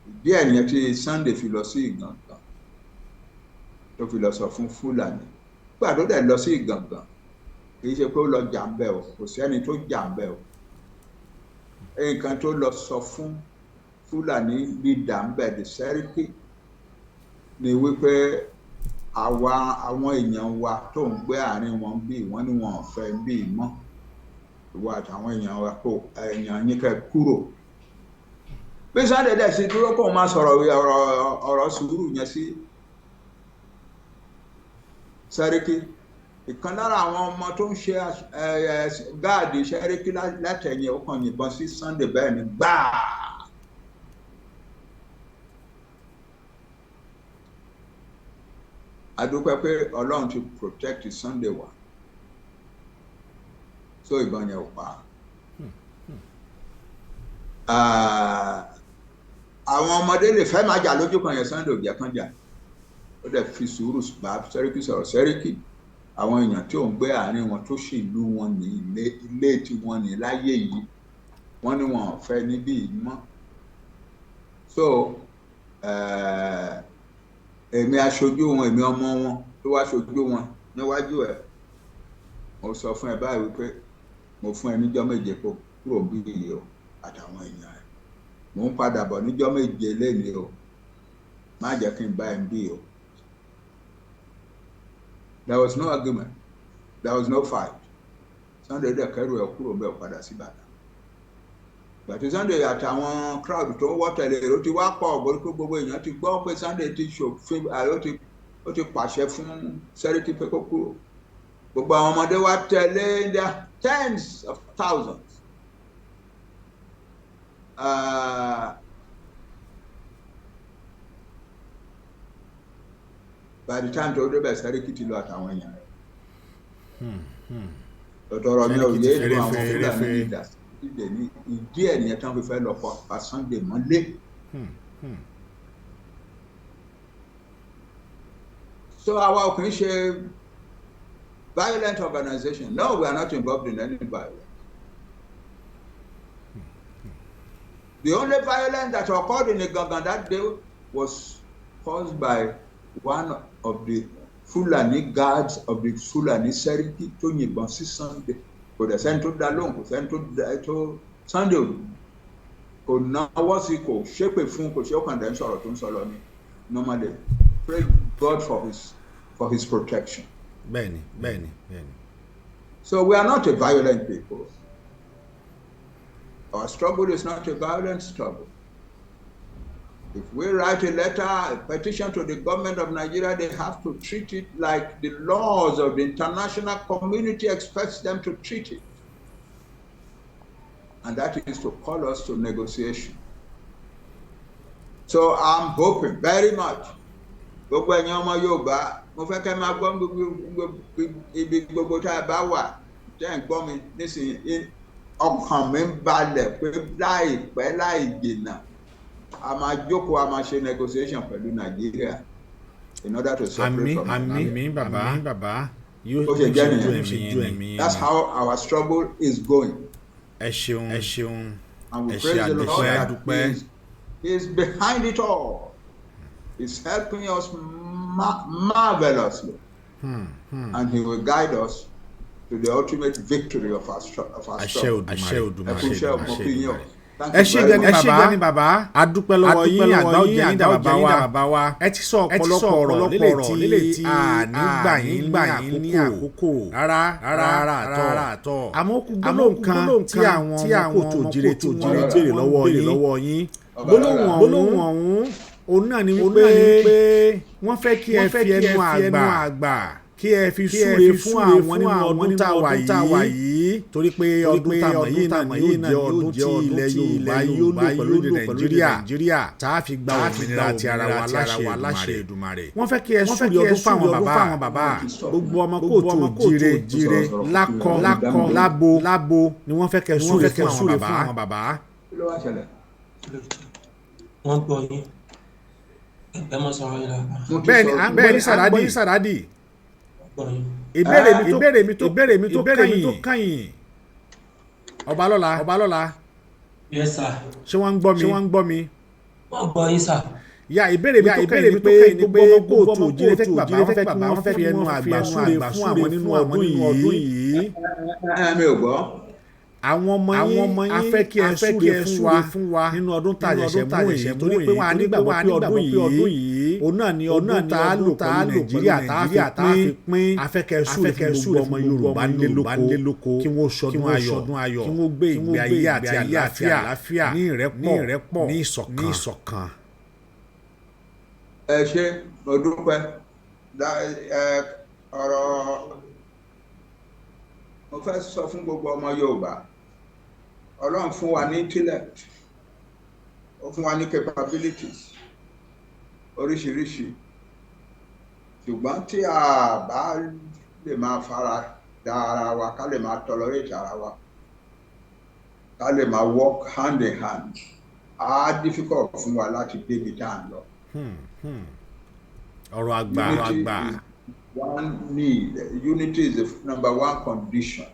Ìdí ẹ̀ nìyẹn tí Sunday fi lọ sí Ìgàngàn, tó fi lọ sọ fún Fúlàní. Nígbà tó dẹ̀ lọ sí Ìgàngàn, kì í ṣe pé ó lọ jà ń bẹ̀ o. Kò sẹ́ni tó jà ń bẹ̀ o. Nǹkan tó lọ sọ fún Fúlàní leader ń bẹ̀, the Sẹ́ríkì, ni wípé àwa àwọn èèyàn wa tó ń gbé àárín wọn bí wọ́n ní wọn ò fẹ́ bí mọ́, ìwọ àtàwọn èèyàn wa, kó èèyàn yín kẹ́ kúrò. Bí Sunday dẹ̀ sí dúró kóun máa sọ̀rọ̀ ọ̀rọ̀ sùúrù yẹn sí Sẹ́ríkì, ìkan lára àwọn ọmọ tó ń ṣe gáàdì Sẹ́ríkì látẹ̀yìn, ó kàn yìnbọn sí Sunday bẹ́ẹ̀ ni gbáà. A dúpẹ́ pé Ọlọ́run ti protect Sunday wa, so ìbọn yẹn ò pa. Àwọn ọmọdé lè fẹ́ máa jà lójú kan yẹn, Sunday ò jẹ́ kán jà. Ó dẹ̀ fi sùúrù bá Sẹ́ríkì sọ̀rọ̀. Sẹ́ríkì, àwọn èèyàn tí ò ń gbé àárín wọn tó sì ìlú wọn ní ilé tí wọ́n ní láyé yìí, wọ́n ní wọn ò fẹ́ níbí yìí mọ́. So èmi aṣojú wọn, èmi ọmọ wọn tó wá ṣojú wọn níwájú ẹ̀, mo sọ fún ẹ báyìí wípé mo fún ẹ níjọ́ 7 kó kúrò bí yìí o, àtàwọn èèyàn ẹ. Mò ń padà bọ̀ níjọ́ 7 lénìí o, má jẹ́ kí n bá ẹ bí o. There was no argument, there was no fight. Sunday dẹ̀ kẹ́rù ẹ̀ kúrò bẹ́ẹ̀ padà sí Ìbàdàn. Gbàtí Sunday àtàwọn crowd tó ń wọ́ tẹ̀lé, èrò ti wá pọ̀ gbogbo, gbogbo èèyàn ti gbọ́ pé Sunday ti ṣòfin, ó ti pàṣẹ fún Sẹ́ríkì pé kó kúrò. Gbogbo àwọn ọmọdé wa tẹ̀lé in their tens of thousands. By the time tó débẹ̀, Sẹ́ríkì ti lọ àtàwọn èèyàn rẹ̀. Ọ̀dọ̀rọ̀ mi ò yé lu àwọn Fúlàní leaders ní ìdí ẹ̀ nìyẹn tí wọ́n fi fẹ́ lọ pa Sunday mọ́lé. So àwa ò kì í ṣe violent organization. No, we are not involved in any violence. The only violence that occurred in Igangan that day was caused by one of the Fulani guards of the Fulani Seriki tó yìnbọn sí Sunday. Kò dẹ̀ sẹ́ni tó dá lóhùn, kò sẹ́ni tó tó Sunday kò náwó sí, kò ṣépè fún, kò ṣe, ọkàn dẹ̀ ń sọ̀rọ̀ tó ń sọ lọ ní normally. Pray God for his protection. bẹ́ẹ̀ni bẹ́ẹ̀ni bẹ́ẹ̀ni. So we are not a violent people. Our struggle is not a violent struggle. If we write a letter, a petition to the government of Nigeria, they have to treat it like the laws of the international community expects them to treat it. And that is to call us to negotiation. So I'm hoping very much. Gbogbo ẹ̀yin ọmọ Yorùbá, mo fẹ́ kẹ́ máa gbọ́ ibi gbogbo tá a bá wà, tẹ́ ń gbọ́ mi nísìnyí, ọkàn mi ń balẹ̀ pé láìpẹ́ láì jìnnà, a máa jókòó, a máa ṣe negotiation pẹ̀lú Nàìjíríà in order to separate from Àmín, àmín, bàbá, bàbá. Yóò Ó ṣe jẹ́ nìyẹn. ṣe ju ẹ̀mí. That's how our struggle is going. Ẹ ṣeun, ẹ ṣeun. And we Ẹ ṣe, praise the Lord àdúpẹ́, that àdúpẹ́. he is behind it all. He's helping us marvelously. And he will guide us to the ultimate victory of our Àṣẹ struggle. Òdùmarè, Ẹ kú iṣẹ́, ọmọ kí yín o. Thank Ẹ you ṣé very gan ni much. bàbá, ni bàbá. A dúpẹ́ lọ́wọ́ yín, àgbà òjẹ́ yín dà bàbá wa. Ẹ ti sọ ọ̀pọ̀lọpọ̀ ọ̀rọ̀ lélẹ̀ tí a ní gbà yín ní àkókò rárá rárá àtọ̀. Àmọ́ kú gbólóhùn kan tí àwọn ọmọ kóòtù òjìrè tí wọ́n béèrè lọ́wọ́ yín. Gbólóhùn ọ̀hún òun náà ni wípé wọ́n fẹ́ kí ẹ fi ẹnu àgbà kí ẹ fi súre fún àwọn nínú ọdún tá a wà yìí, torí pé ọdún tá a mọ̀ yìí náà ni yóò jẹ́ ọdún tí ilẹ̀ Yorùbá yóò lò pẹ̀lú èdè Nàìjíríà tá a fi gba òmìnira ti ara wa láṣẹ Èdùmàrè. Wọ́n fẹ́ kí ẹ súre ọdún fáwọn bàbá. Gbogbo ọmọ kóòtù òjìrè jire, lákọ lákọ, lábo lábo ni wọ́n fẹ́ kẹ́ súre fún àwọn bàbá. Kí ló wá ṣẹlẹ̀? Wọ́n gbọ́ yín, ẹ mọ sọ̀rọ̀ yín lọ. Mo ti Bẹ́ẹ̀ni, sọ à ń gbọ́ yín, Sàràdì, Sàràdì. Gbọ́ yín. Ìbéèrè mi tó kàn yín, Ọbalọ́la, Ọbalọ́la. Yes sir. Ṣé wọ́n ń gbọ́ mi? Ṣé wọ́n ń gbọ́ mi? Wọ́n gbọ́ yín sir. Ya, ìbéèrè mi tó kàn yín ni pé gbogbo ọmọ kóòtù òjìrè fẹ́ kí bàbá wọn fẹ́ kí wọ́n fi ẹnu àgbà súre fún àwọn nínú ọdún yìí. Ẹ mi ò gbọ́. Àwọn ọmọ Àwọn yín ọmọ a yín fẹ́ kí ẹ a fẹ́ súre kí ẹ fún súre wa fún wa nínú ọdún tá a nínú ṣẹ̀ṣẹ̀ ọdún tá a mú ṣẹ̀ṣẹ̀ yìí, torí mú pé yìí, wọ́n á torí pé nígbàgbọ́ wọ́n á pé ọdún nígbàgbọ́ pé ọdún yìí yìí òun náà ni òun náà ọdún ni tá a ọdún lò tá a pẹ̀lú lò pẹ̀lú Nàìjíríà tá a Nàìjíríà fi tá a fi pín. Pín. A fẹ́ kẹ́ ẹ A súre fẹ́ kẹ́ fún ẹ súre gbogbo ọmọ fún gbogbo Yorùbá ọmọ nílé Yorùbá lóko, nílé lóko, kí wọ́n kí ṣọdún wọ́n ayọ̀, ṣọdún ayọ̀, kí wọ́n gbé kí wọ́n ìgbé gbé ayé ìgbé àti ayé àti àlàáfíà àlàáfíà ní ní ìrẹ́pọ̀, ìrẹ́pọ̀, ní ní ìṣọ̀kan. ìṣọ̀kan. Ẹ ṣé, mo dúpẹ́. Ọ̀rọ̀ mo fẹ́ sọ fún gbogbo ọmọ Yorùbá: Ọlọ́run fún wa ní intellect, ó fún wa ní capabilities oríṣiríṣi, ṣùgbọ́n tí a bá lè máa fara da ara wa, ká lè máa tolerate ara wa, ká lè máa work hand in hand, á difficult fún wa láti débi tá à ń lọ. Ọ̀rọ̀ àgbà, ọ̀rọ̀ Unity àgbà. is one need. Unity is the number one condition.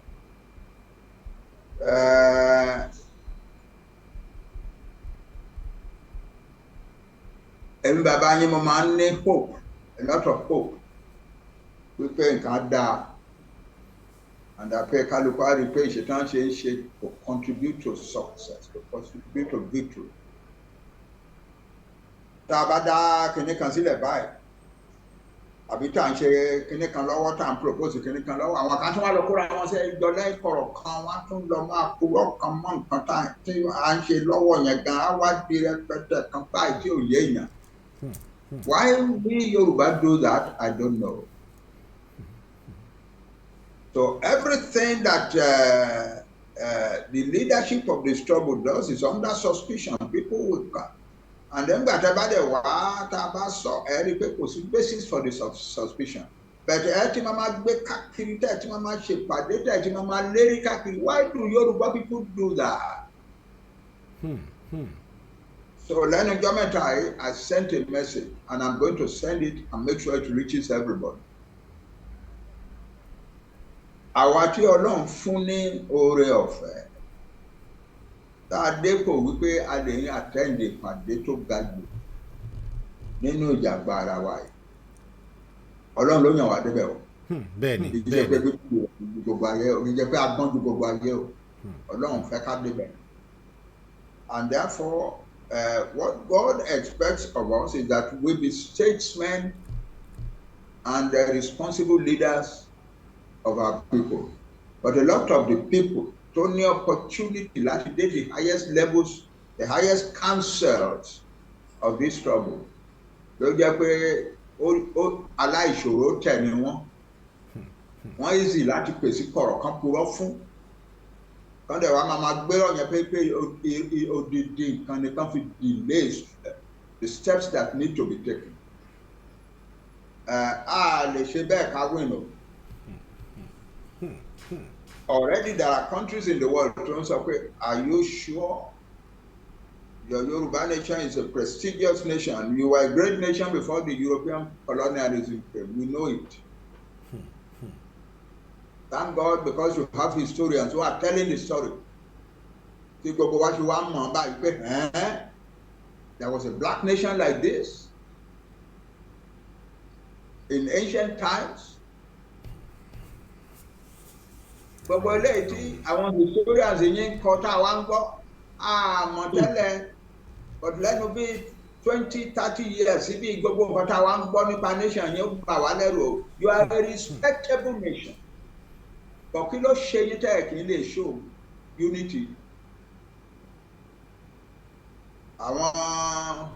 Èmi bàbá yín, mo máa ń ní hope, a lot of hope, wípé nǹkan á dáa and àpé kálukú á rí i pé ìṣètàn ṣe ń ṣe to contribute to success, to contribute to victory. Tá a bá dá kinní kan sílẹ̀ báyìí, àbí tá à ń ṣe kinní kan lọ́wọ́, tá à ń propose kinní kan lọ́wọ́, àwọn kan tún wá lọ kóra wọn ṣe jọ lẹ́kọ̀rọ̀ kan, wọ́n á tún lọ máa purọ́ kan mọ́ nǹkan tí à ń ṣe lọ́wọ́ yẹn gan, á wá di rẹpẹtẹ kan báyìí tí ò yé èèyàn. Why we Yoruba do that, I don't know. So everything that the leadership of the struggle does is under suspicion. People will come. And then gbàtà bá dẹ̀ wá, tá a bá sọ, ẹ rí i pé kò sí basis for the suspicion. But ẹ ti máa máa gbé káàkiri, tẹ́ ẹ ti máa máa ṣèpàdé, tẹ́ ẹ ti máa máa lérí káàkiri. Why do Yoruba people do that? So lẹ́nu ọjọ́ mẹ́ta yìí, I sent a message and I'm going to send it and make sure it reaches everybody. Àwa tí Ọlọ́run fún ní oore ọ̀fẹ́ tá a dépò wípé a lè ń attend ìpàdé tó ga jù nínú ìjàgbá ara wa yìí, Ọlọ́run ló yàn wá débẹ̀ o. Bẹ́ẹ̀ ni. Kì í ṣe Bẹ́ẹ̀ pé ni. bí gbogbo ayé o, kì í ṣe pé a gbọ́n ju gbogbo ayé o. Ọlọ́run fẹ́ ká débẹ̀, and therefore what God expects of us is that we be statesmen and the responsible leaders of our people. But a lot of the people tó ní opportunity láti dé the highest levels, the highest councils of this struggle, ló jẹ́ pé ó aláìṣòro tẹ̀ ní wọ́n. Wọ́n easy láti pèsè kọ̀rọ̀ kan purọ́ fún kán dẹ̀ wá máa máa gbérò yẹn pé odidi nǹkan ni kán fi delay the steps that need to be taken. A lè ṣe bẹ́ẹ̀ ká win o. Already there are countries in the world tó ń sọ pé, "Are you sure your Yoruba nation is a prestigious nation? You were a great nation before the European colonialism came. We know it. Thank God, because you have historians who are telling the story." Tí gbogbo wa ṣe wá mọ̀ báyìí pé there was a black nation like this in ancient times. Gbogbo eléyìí tí àwọn historians yìí ń kọ tá a wá ń gbọ́, àmọ́ tẹ́lẹ̀, but lẹ́nu bíi 20, 30 years síbi, gbogbo nǹkan tá a wá ń gbọ́ nípa nation yẹn, ó bà wá lẹ́rù o. You are a respectable nation, but kí ló ṣe yín tẹ́ ẹ̀ kì í lè show unity? Àwọn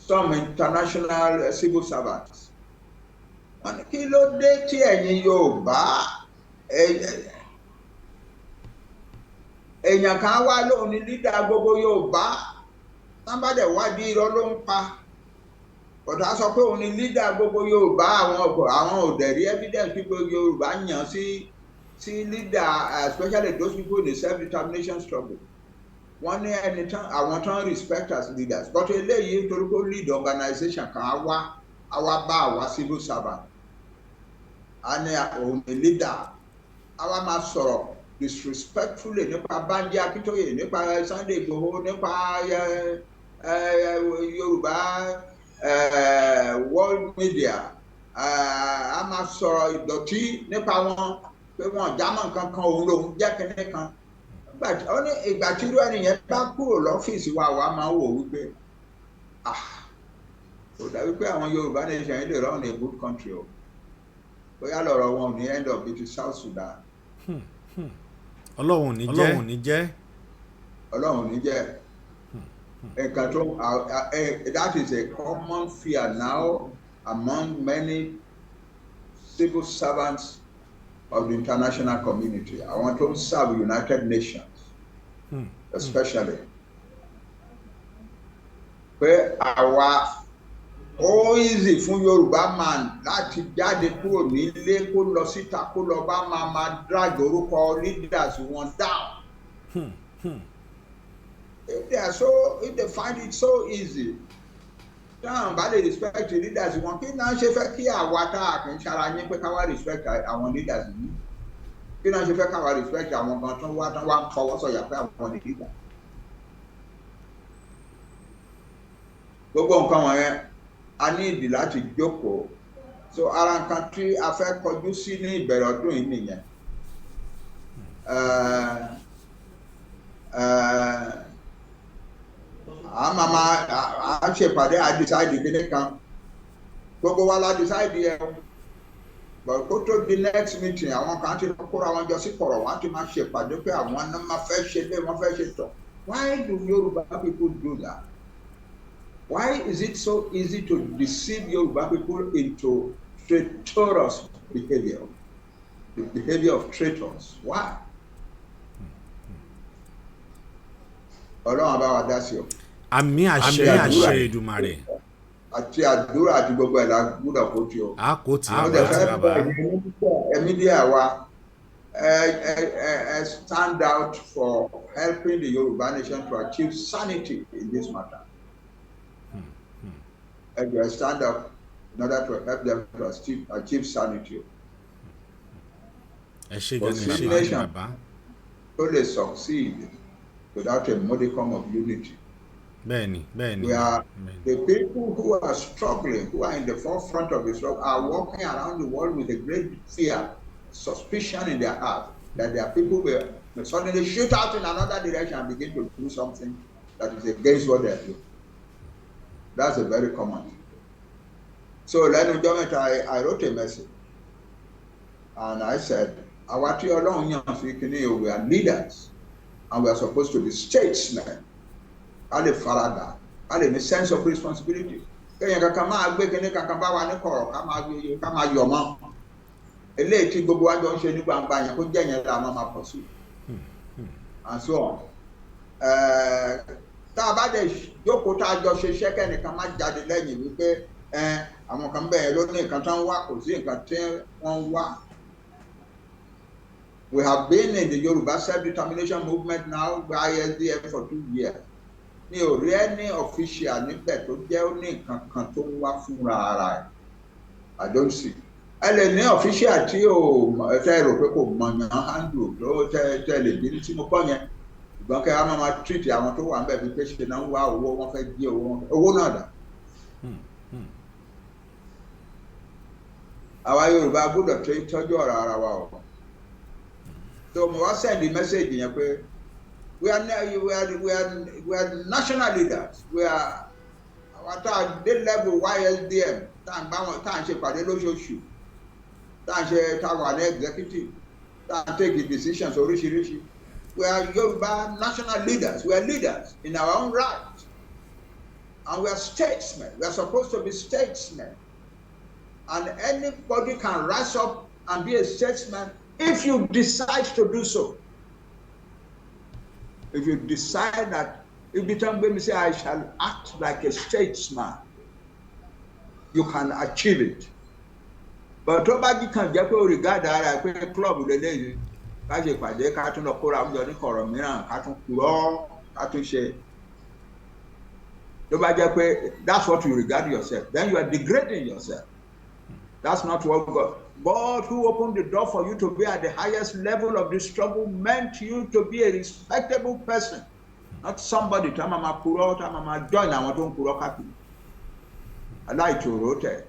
some international civil servants, wọ́n ní kí ló dé tí ẹ̀yin Yorùbá, èèyàn kan wá lóun ní leader gbogbo Yorùbá, tán bá dẹ̀ wádìí, irọ́ ló ń pa, bọ̀dá sọ pé òun ní leader gbogbo Yorùbá. Àwọn ọkọ̀ àwọn ò dẹ̀ rí evidence pípé Yorùbá yàn sí leader, especially those people in the self-determination struggle. Wọ́n ní ẹni tán àwọn tán respect as leaders, but eléyìí, nítorí pé ó lead organization kan, á wá bá àwa civil servant, á ní òun ní leader, á wá máa sọ̀rọ̀ disrespectfully nípa Banji Akíntóyè, nípa Sunday Igboho, nípa Yorùbá world media, á máa sọ̀rọ̀ ìdọ̀tí nípa wọn. Pé wọn jámọ́ nǹkan kan, òun lòun jẹ́ kinní kan. Ó ní ìgbà tí irú ẹni yẹn bá kúrò lọ́fíìsì wa, wàá máa wò wípé, ah, kò dàbí pé àwọn Yorùbá nation yìí lè run a good country o. Bóyá lọ̀rọ̀ wọn ò ní end up bíi ti South Sudan. Ọlọ́run ò ní jẹ́, Ọlọ́run ò ní jẹ́. Ọlọ́run ò ní jẹ́. Nǹkan tó, that is a common fear now among many civil servants of the international community, àwọn tó ń serve United Nations especially, pé àwa, ó easy fún Yorùbá man láti jáde kúrò nílé, kó lọ síta, kó lọ bá máa drag orúkọ leaders wọn down. If they find it so easy, táwọn bá lè respect the leaders wọn, kí náà ṣe fẹ́ kí àwa tá a kì í ṣara yín pé ká wá respect àwọn leaders yìí? Kí náà ṣe fẹ́ ká wá respect àwọn kan tó wá ń fọwọ́ sọ̀yà pé àwọn ní leader? Gbogbo nǹkan wọ̀nyẹn, a ní ìdí láti jókòó. So ara nǹkan tí a fẹ́ kọjú sí ní ìbẹ̀rẹ̀ ọdún yìí nìyẹn. A máa ma a ṣèpàdé, a decide kíní kan, gbogbo wa la decide yẹ o, but kó tó di next meeting, àwọn kan ti lọ kóra wọn jọ sí kọ̀rọ̀, wọn á ti máa ṣèpàdé pé àwọn náà máa fẹ́ ṣe lé, wọ́n fẹ́ ṣe tọ̀. Why do Yoruba people do that? Why is it so easy to deceive Yoruba people into traitorous behavior, the behavior of traitors? Why? Ọlọ́run bá wa dá sí o. Àmín, àṣẹ, àṣẹ Èdùmàrè. Àti àdúrà àti gbogbo ẹ̀ la gbúdọ̀ kó tí o. A kò tí a bá ti bàbá. Ẹ̀mí díẹ̀ wa, ẹ stand out for helping the Yoruba nation to achieve sanity in this matter. Ẹ jọ̀ọ́, stand up in order to help them to achieve sanity. Ẹ ṣe gan ni, ṣe bàbá. Tó lè succeed without a modicum of unity. Bẹ́ẹ̀ni, bẹ́ẹ̀ni. We are the people who are struggling, who are in the forefront of the struggle, are walking around the world with a great fear, suspicion in their heart that their people will suddenly shoot out in another direction and begin to do something that is against what they are doing. That's a very common thing. So lẹ́nu ọjọ́ mẹ́ta, I wrote a message and I said, àwa tí Ọlọ́run yàn sí kíní o, we are leaders and we are supposed to be statesmen. Ká lè farada, ká lè ní sense of responsibility. Kéèyàn kankan máa gbé kíní kankan bá wa ní kọ̀rọ̀, ká máa gbé, ká máa yọ̀ mọ́. Eléyìí tí gbogbo wa jọ ń ṣe ní gbangba yẹn, kó jẹ́ yẹn la máa pọ̀ sí. And so on. Tá a bá dẹ̀ jókòó, tá a jọ ṣe iṣẹ́, kẹ́nìkan má jáde lẹ́yìn wípé àwọn kan bẹ́ẹ̀ ló ní nǹkan tó ń wá, kò sí nǹkan tí wọ́n ń wá. We have been in the Yoruba self-determination movement now by ISDF for 2 years. Mi ò rí any official níbẹ̀ tó jẹ́ ó ní nǹkan kan tó ń wá fúnra ara ẹ̀. I don't see. Ẹ lè ní official tí ò tẹ́ rò pé kò mọ̀yàn handle tó tẹ́ lè bínú tí mo kọ́ yẹn. Ṣùgbọ́n kẹ́ ẹ máa treat àwọn tó wà níbẹ̀ bíi pé ṣe náà ń wá owó, wọ́n fẹ́ jí owó wọn. Owó náà dà. Àwa Yorùbá gbọ́dọ̀ tọ́jú ọ̀rọ̀ ara wa o. So mo wá send the message yẹn pé we are national leaders. We are, àwa tá a dé level YSDM, tá à ń bá wọn, tá à ń ṣe pàdé lóṣooṣù, tá à ń ṣe, tá a wà ní executive, tá à ń take decisions oríṣiríṣi. We are Yoruba national leaders. We are leaders in our own right. And we are statesmen. We are supposed to be statesmen. And anybody can rise up and be a statesman if you decide to do so. If you decide that, if you tell me, say, "I shall act like a statesman," you can achieve it. But tó bá jí kàn jẹ́ pé o regard ara ẹ pé club lélẹ́yìí, ká ṣe ìpàdé, ká tún lọ kóra oúnjẹ ní kọ̀rọ̀ mìíràn, ká tún purọ́, ká tún ṣe. Tó bá jẹ́ pé that's what you regard yourself, then you are degrading yourself. That's not what God who opened the door for you to be at the highest level of the struggle meant you to be a respectable person, not somebody tá máa ma purọ́, tá máa ma join àwọn tó ń purọ́ káàkiri aláìtòrò tẹ̀.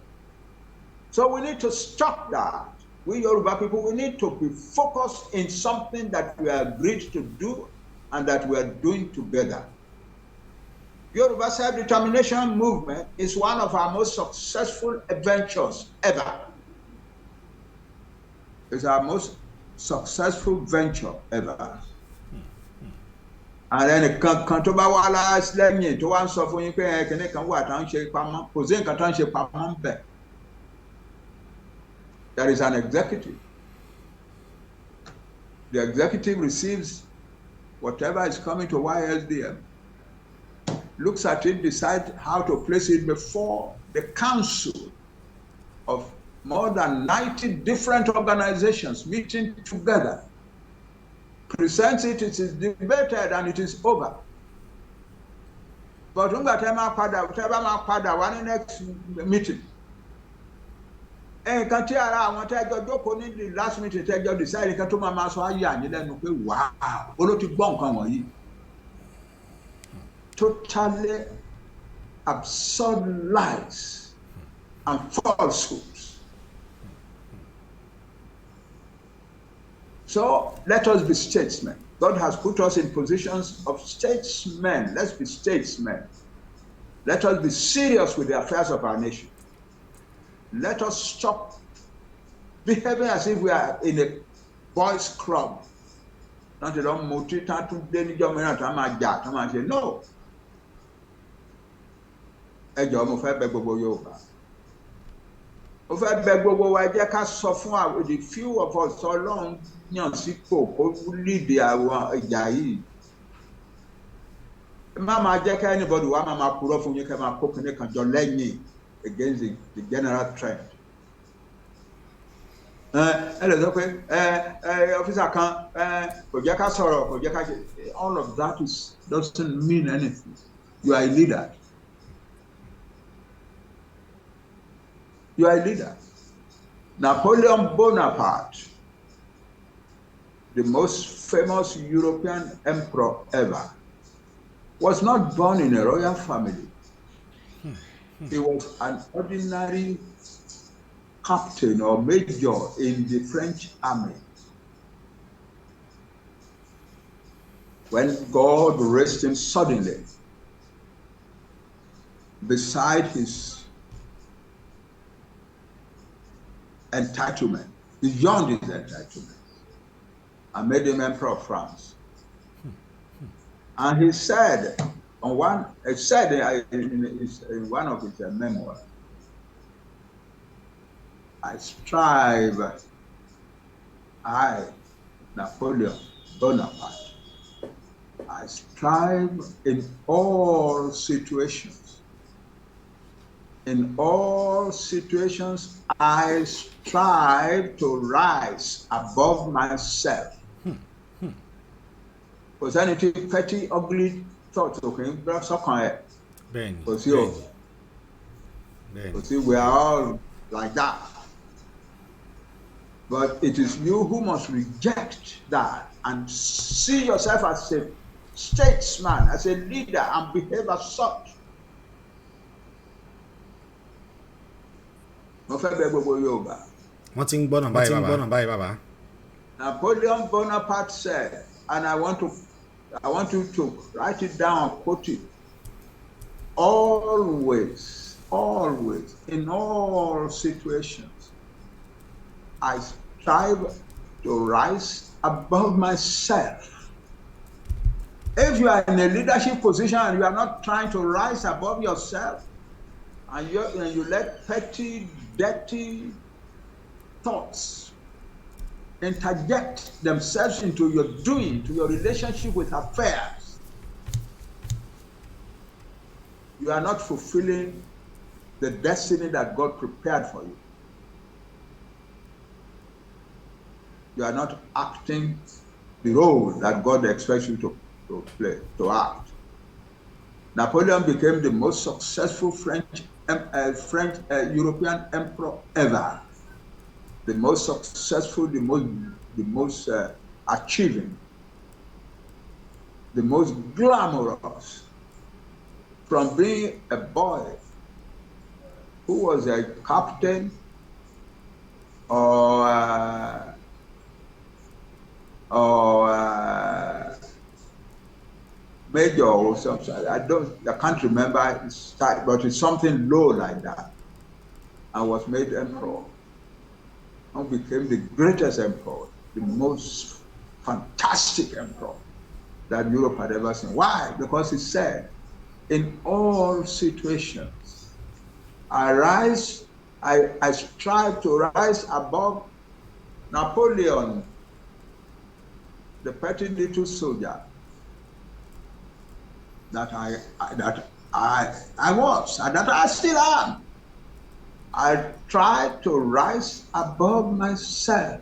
So we need to stop that. We Yoruba people, we need to be focused in something that we agreed to do and that we are doing together. Yoruba self-determination movement is one of our most successful adventures ever. It's our most successful venture ever. And ẹnìkan kan tó bá wá lẹ́yìn tó wá ń sọ fún yín pé ẹ kìnìún kan wà tá ń ṣe pamọ́, kò sí nǹkan tó ń ṣe pamọ́ ń bẹ̀. There is an executive. The executive receives whatever is coming to YSDM, looks at it, decides how to place it before the council of more than 90 different organizations meeting together, presents it, it is debated, and it is over. But nígbà tẹ́ máa padà, tẹ́ bá máa padà wá ní next meeting, nǹkan tí ara àwọn tẹ́jọ jókòó ní the last meeting tẹ́jọ decide, nǹkan tó máa máa sọ á yà ní lẹ́nu pé wàá olóò ti gbọ́ nǹkan wọ̀nyí. Totally absurd lies and falsehoods. So let us be statesmen. God has put us in positions of statesmen. Let's be statesmen. Let us be serious with the affairs of our nation. Let us stop behaving as if we are in a boys' club. Láti lọ mutí tá tún dé níjọ́ mìíràn tá máa jà tá máa ṣe no. Ẹ jọ̀ọ́, mo fẹ́ bẹ̀ gbogbo Yorùbá. Mo fẹ́ bẹ̀ gbogbo wa, ẹ jẹ́ ká sọ fún àwọn the few of us Ọlọ́run yàn sípò kó lead àwọn ìjà yìí. Ẹ má máa jẹ́ kí anybody wá máa máa purọ́ fún yín kẹ́ máa kó kinní kan jọ lẹ́yìn against the general trend. Ẹ lè sọ pé ẹ ẹ officer kan ẹ kò jẹ́ ká sọ̀rọ̀, kò jẹ́ ká ṣe. All of that is doesn't mean anything. You are a leader. You are a leader. Napoleon Bonaparte, the most famous European emperor ever, was not born in a royal family. He was an ordinary captain or major in the French army. When God raised him suddenly, beside his entitlement, beyond his entitlement, and made him emperor of France. And he said, on one, he said in one of his memoirs, "I strive, I, Napoleon Bonaparte, I strive in all situations. In all situations, I strive to rise above myself." Kò sẹ́ni tí petty ugly thoughts ò kì í gbọ́ sọ́kàn ẹ̀. Bẹ́ẹ̀ni. Kò sí o. Bẹ́ẹ̀ni. Kò sí, we are all like that. But it is you who must reject that and see yourself as a statesman, as a leader, and behave as such. Mo fẹ́ bẹ̀ gbogbo Yorùbá. Wọ́n ti ń gbọ́nà Wọ́n ti báyìí ń bàbá. Gbọ́nà báyìí bàbá. Napoleon Bonaparte said, and I want you to write it down and quote it. "Always, always, in all situations, I strive to rise above myself." If you are in a leadership position and you are not trying to rise above yourself, and you let petty, dirty thoughts interject themselves into your doing, to your relationship with affairs, you are not fulfilling the destiny that God prepared for you. You are not acting the role that God expects you to play, to act. Napoleon became the most successful French European emperor ever. The most successful, the most achieving, the most glamorous. From being a boy who was a captain or major or something. I can't remember his title, but it's something low like that, and was made emperor, and became the greatest emperor, the most fantastic emperor that Europe had ever seen. Why? Because he said, in all situations, I strive to rise above Napoleon, the petty little soldier that I was, and that I still am. I tried to rise above myself.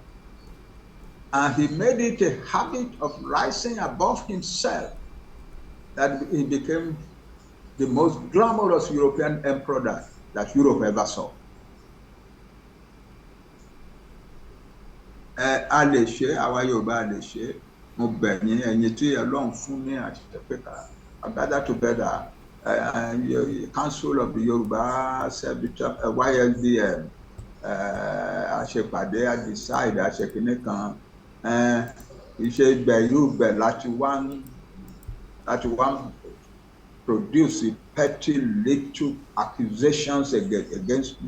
And he made it a habit of rising above himself that he became the most glamorous European emperor that Europe ever saw. A lè ṣe, àwa Yorùbá a lè ṣe. Mo bẹ̀ yín, ẹ̀yin tí Ọlọ́run fún ní àṣẹ pé ká gather together, Council of the Yorùbá YSDM, a ṣèpàdé, a decide, a ṣe kinní kan, iṣẹ́ ibẹ̀ irú ibẹ̀ láti wá produce petty little accusations against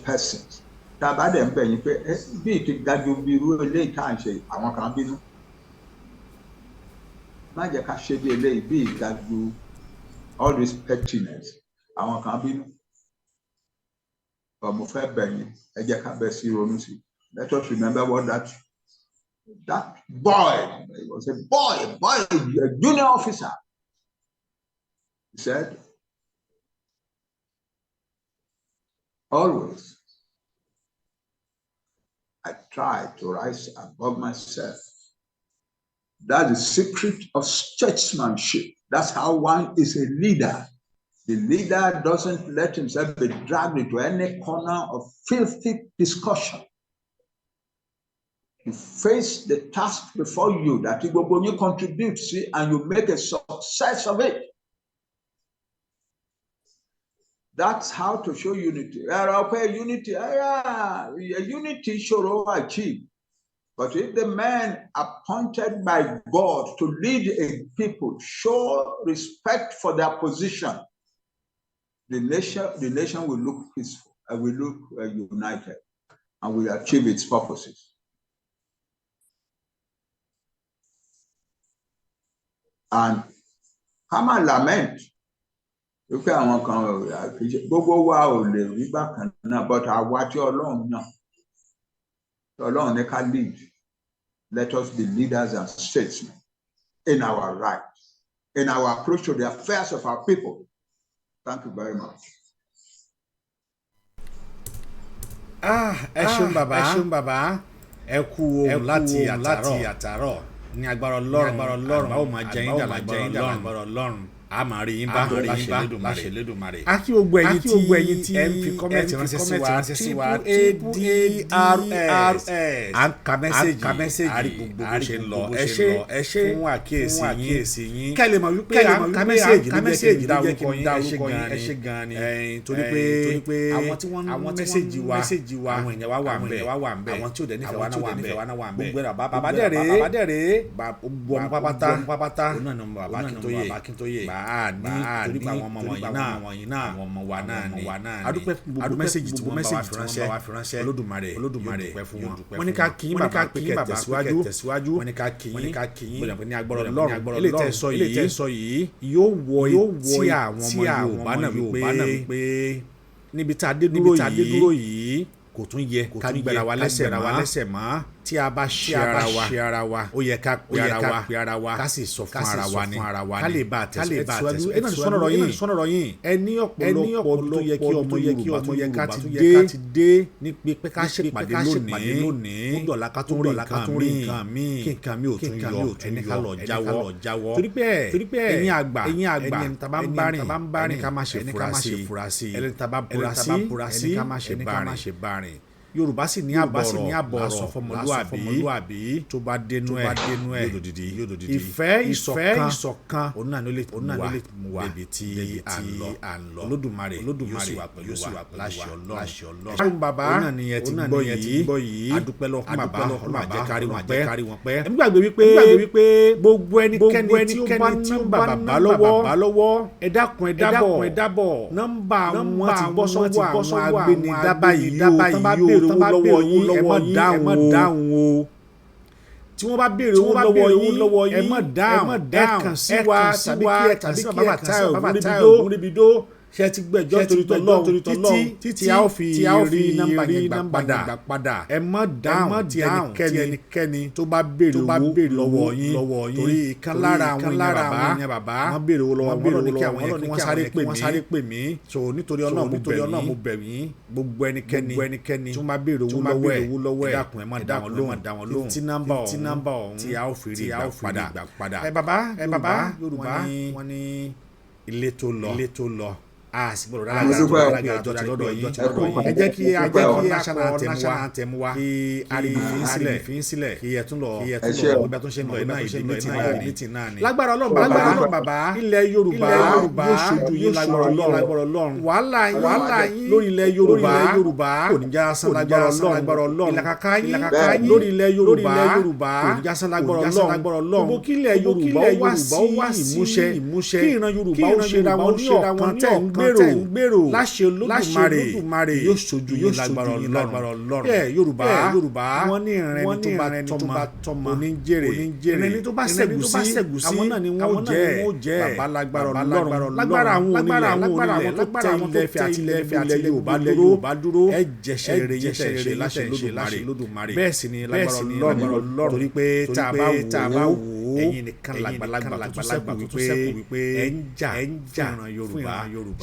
persons. Tá a bá dẹ̀ ń bẹ̀ yín pé bí ti ga ju bí irú eléyìí tá à ń ṣe, àwọn kan bínú. Má jẹ́ ká ṣe bí eléyìí bí ga ju all this pettiness, àwọn kan bínú. But mo fẹ́ bẹ̀ yín, ẹ jẹ́ ká bẹ̀ sí ronú sí. Let us remember what that boy, he was a boy, a junior officer. He said, always I try to rise above myself. That's the secret of statesmanship. That's how one is a leader. The leader doesn't let himself be dragged into any corner of filthy discussion. You face the task before you that you go you contribute, see, and you make a success of it. That's how to show unity. Unity, unity ṣòro achieve. But if the men appointed by God to lead a people show respect for their position, the nation will look peaceful and will look united and will achieve its purposes. And ká má lament wípé àwọn kan, gbogbo wa ò lè rí bákan náà, but àwa tí Ọlọ́run yàn, tí Ọlọ́run ní ká lead, let us be leaders and statesmen in our right, in our approach to the affairs of our people. Thank you very much. Ah, ẹ ṣeun bàbá, ẹ ṣeun bàbá, ẹ kú ohun láti àtàárọ̀. Ní agbára Ọlọ́run, àgbà ó máa jẹ yín dàgbà Ọlọ́run, a máa rí yín bá láṣẹ Elédùmarè. A kí gbogbo ẹ̀yin tí ẹ ń fi comment ránṣẹ́ sí wa, AAADRS, à ń ka message, a rí gbogbo bó ṣe ń lọ. Ẹ ṣé, ẹ ṣé fún àkíyèsí yín. Kẹ́ lè mọ̀ wípé à ń ka message ló jẹ́ kí n dárúkọ yín. Ẹ ṣé gan ni, torí pé àwọn tí wọ́n ń message wa, àwọn èèyàn wa wà ń bẹ̀, àwọn tí ò dẹ̀ nífẹ̀ẹ́ wa náà wà ń bẹ̀. Gbogbo ẹ̀rọ bàbá dẹ̀ rèé, gbogbo ọmọ pápátá, òun náà ni bàbá Akíntóyè bá ní, torí pé àwọn ọmọ wọ̀nyí náà, àwọn ọmọ wa náà ni. Adúpẹ́ fún gbogbo message tí wọ́n bá wa fi ránṣẹ́. Olódùmarè Olódùmarè yóò dúpẹ́ fún wọn. Wọ́n ní ká kí yín bàbá pé kẹ́ tẹ̀síwájú. Wọ́n ní ká kí yín bóyá pé ní agbára Ọlọ́run, ilé tẹ́ sọ yìí yóò wọ etí àwọn ọmọ Yorùbá náà wípé níbi tá a dé dúró yìí, kò tún yẹ ká gbéra wa lẹ́sẹ̀ mọ́. Tí a bá ṣe ara wa, ó yẹ ká pe ara wa, ká sì sọ fún ara wa ni, ká lè bá a tẹ̀síwájú. Ẹ náà sọ̀rọ̀ yín, ẹ ní ọ̀pọ̀lọpọ̀ tó yẹ kí ọmọ Yorùbá tó yẹ ká ti dé ní pé ká ṣèpàdé lónìí, ó dọ̀la ká tún rí nǹkan míì, kí nǹkan mi ò tún yọ, ẹni ká lọ jáwọ́. Torí pé ẹ̀yin àgbà, ẹni tá bá ń bá rìn, ẹni ká má ṣe fura sí, ẹni tá bá búra sí, ẹni ká má ṣe bá rìn. Yorùbá sì ní àbọ̀ ọ̀rọ̀ lásọ fọmọlúàbí, tó bá dénú ẹ̀ yóò dòdìdì. Ìfẹ́ ìṣọ̀kan òun náà ló lè mú wa débi tí à ń lọ. Olódùmarè yóò sì wà pẹ̀lú wa láṣẹ Ọlọ́run. Ẹ ṣeun bàbá, òun náà ni ẹ ti gbọ́ yìí. Adúpẹ́ lọ fún bàbá, Ọlọ́run á jẹ́ kárí wọn pẹ́. Ẹ gbàgbé wípé gbogbo ẹnikẹ́ni tí ó bá nọ́mbà bàbá lọ́wọ́, ẹ dákun, ẹ dábọ̀, nọ́mbà wọn ti bọ́ sọ́wọ́ àwọn agbẹnidábà yìí o. Tán bá béèrè owó lọ́wọ́ yín, ẹ má dáhùn o. Tí wọ́n bá béèrè owó lọ́wọ́ yín, ẹ má dáhùn. Ẹ kàn sí wa tàbí kí ẹ kàn sí bàbá Táyọ̀ Ògúnrébidó. Ṣe ti gbẹ́jọ́ torí tọlọ́run títí a ó fi rí nọ́mbà yẹn gbà padà. Ẹ má dáhùn tí ẹnikẹ́ni tó bá béèrè owó lọ́wọ́ yín, torí ìkan lára àwọn èèyàn bàbá wọ́n béèrè owó lọ́wọ́ wọn lọ ní kí àwọn yẹn kí wọ́n sáré pè mí. So nítorí Ọlọ́run mo bẹ̀ yín, gbogbo ẹnikẹ́ni tí wọ́n bá béèrè owó lọ́wọ́ ẹ dákun, ẹ má dá wọn lóhùn títí nọ́mbà ọ̀hún tí a ó fi rí gbà padà. Ẹ bàbá Yorùbá wọ́n ní ilé tó lọ a sì gbọ́dọ̀ rárá ọjọ́ ti lọ́dọ̀ yín. Ẹ jẹ́ kí a kọ national anthem wa, kí arìnrìn sílẹ̀, kí ẹ tún lọ bí a tún ṣe ń lọ iná ìdí mítì náà ni. Lágbára Ọlọ́run bàbá, ilẹ̀ Yorùbá yóò ṣojú yín lágbára Ọlọ́run. Wàhálà yín lórí ilẹ̀ Yorùbá kò ní já sán lágbára Ọlọ́run. Ìlàkàkà yín lórí ilẹ̀ Yorùbá kò ní já sán lágbára Ọlọ́run. Gbogbo kí ilẹ̀ Yorùbá wá sí ìmúṣẹ, kí ìran Yorùbá ó ṣe ra wọn ní ọ̀kan tẹ̀ ń gbèrò láṣẹ Olódùmarè yóò ṣojú yín lágbára Ọlọ́run. Yorùbá wọ́n ní ìrìn ẹni tó bá tọ́mọ oníjèrè, ìrìn ẹni tó bá ṣẹ̀gùsí àwọn náà ni wọ́n jẹ́. Bàbá lágbára Ọlọ́run, lágbára àwọn onílẹ̀ tó tẹ ilẹ̀ Ifẹ̀ àti ilẹ̀ Yorùbá dúró, ẹ jẹ̀ṣẹ̀ rere yín tẹ̀ ṣe láṣẹ Olódùmarè. Bẹ́ẹ̀ sì ni lágbára Ọlọ́run, torí pé tá a bá wò ó, ẹ̀yin nìkan làgbàlagbà tó ṣẹ́kù wípé ẹ̀ ń jà fún ìran Yorùbá.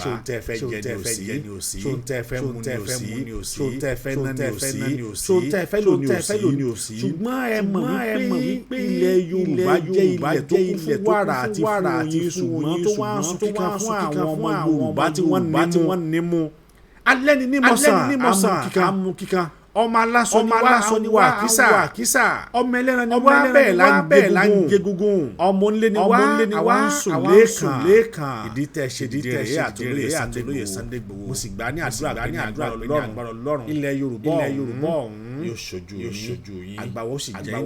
Ṣé o tẹ́ fẹ́ jẹ ní òsì, ṣé o tẹ́ fẹ́ mu ní òsì, ṣé o tẹ́ fẹ́ ná ní òsì, ṣé o tẹ́ fẹ́ lò ní òsì. Ṣùgbọ́n ẹ mọ̀ wípé ilẹ̀ Yorùbá jẹ́ ilẹ̀ tó kún fún wàrà àti fún oyin, ṣùgbọ́n tó wá ń sun kíkan fún àwọn ọmọ Yorùbá tí wọ́n ní mú. Alẹ́ ni nímọ̀sán amú kíkan, ọmọ aláṣọ ni wá àkísà, ọmọ ẹlẹ́ran ni wá bẹ́ẹ̀ la ń gé gúngún, ọmọ ńlẹ̀ ni wá àwa ń sùn lẹ́ẹ̀kan. Ìdí tẹ́ ṣe dìde àtolóyè Sunday Igboho, mo sì gbà ní àdúrà pé ní agbára Ọlọ́run ilẹ̀ Yorùbá ọ̀hún yóò ṣojú yín, àgbàwọ̀ sì jẹ́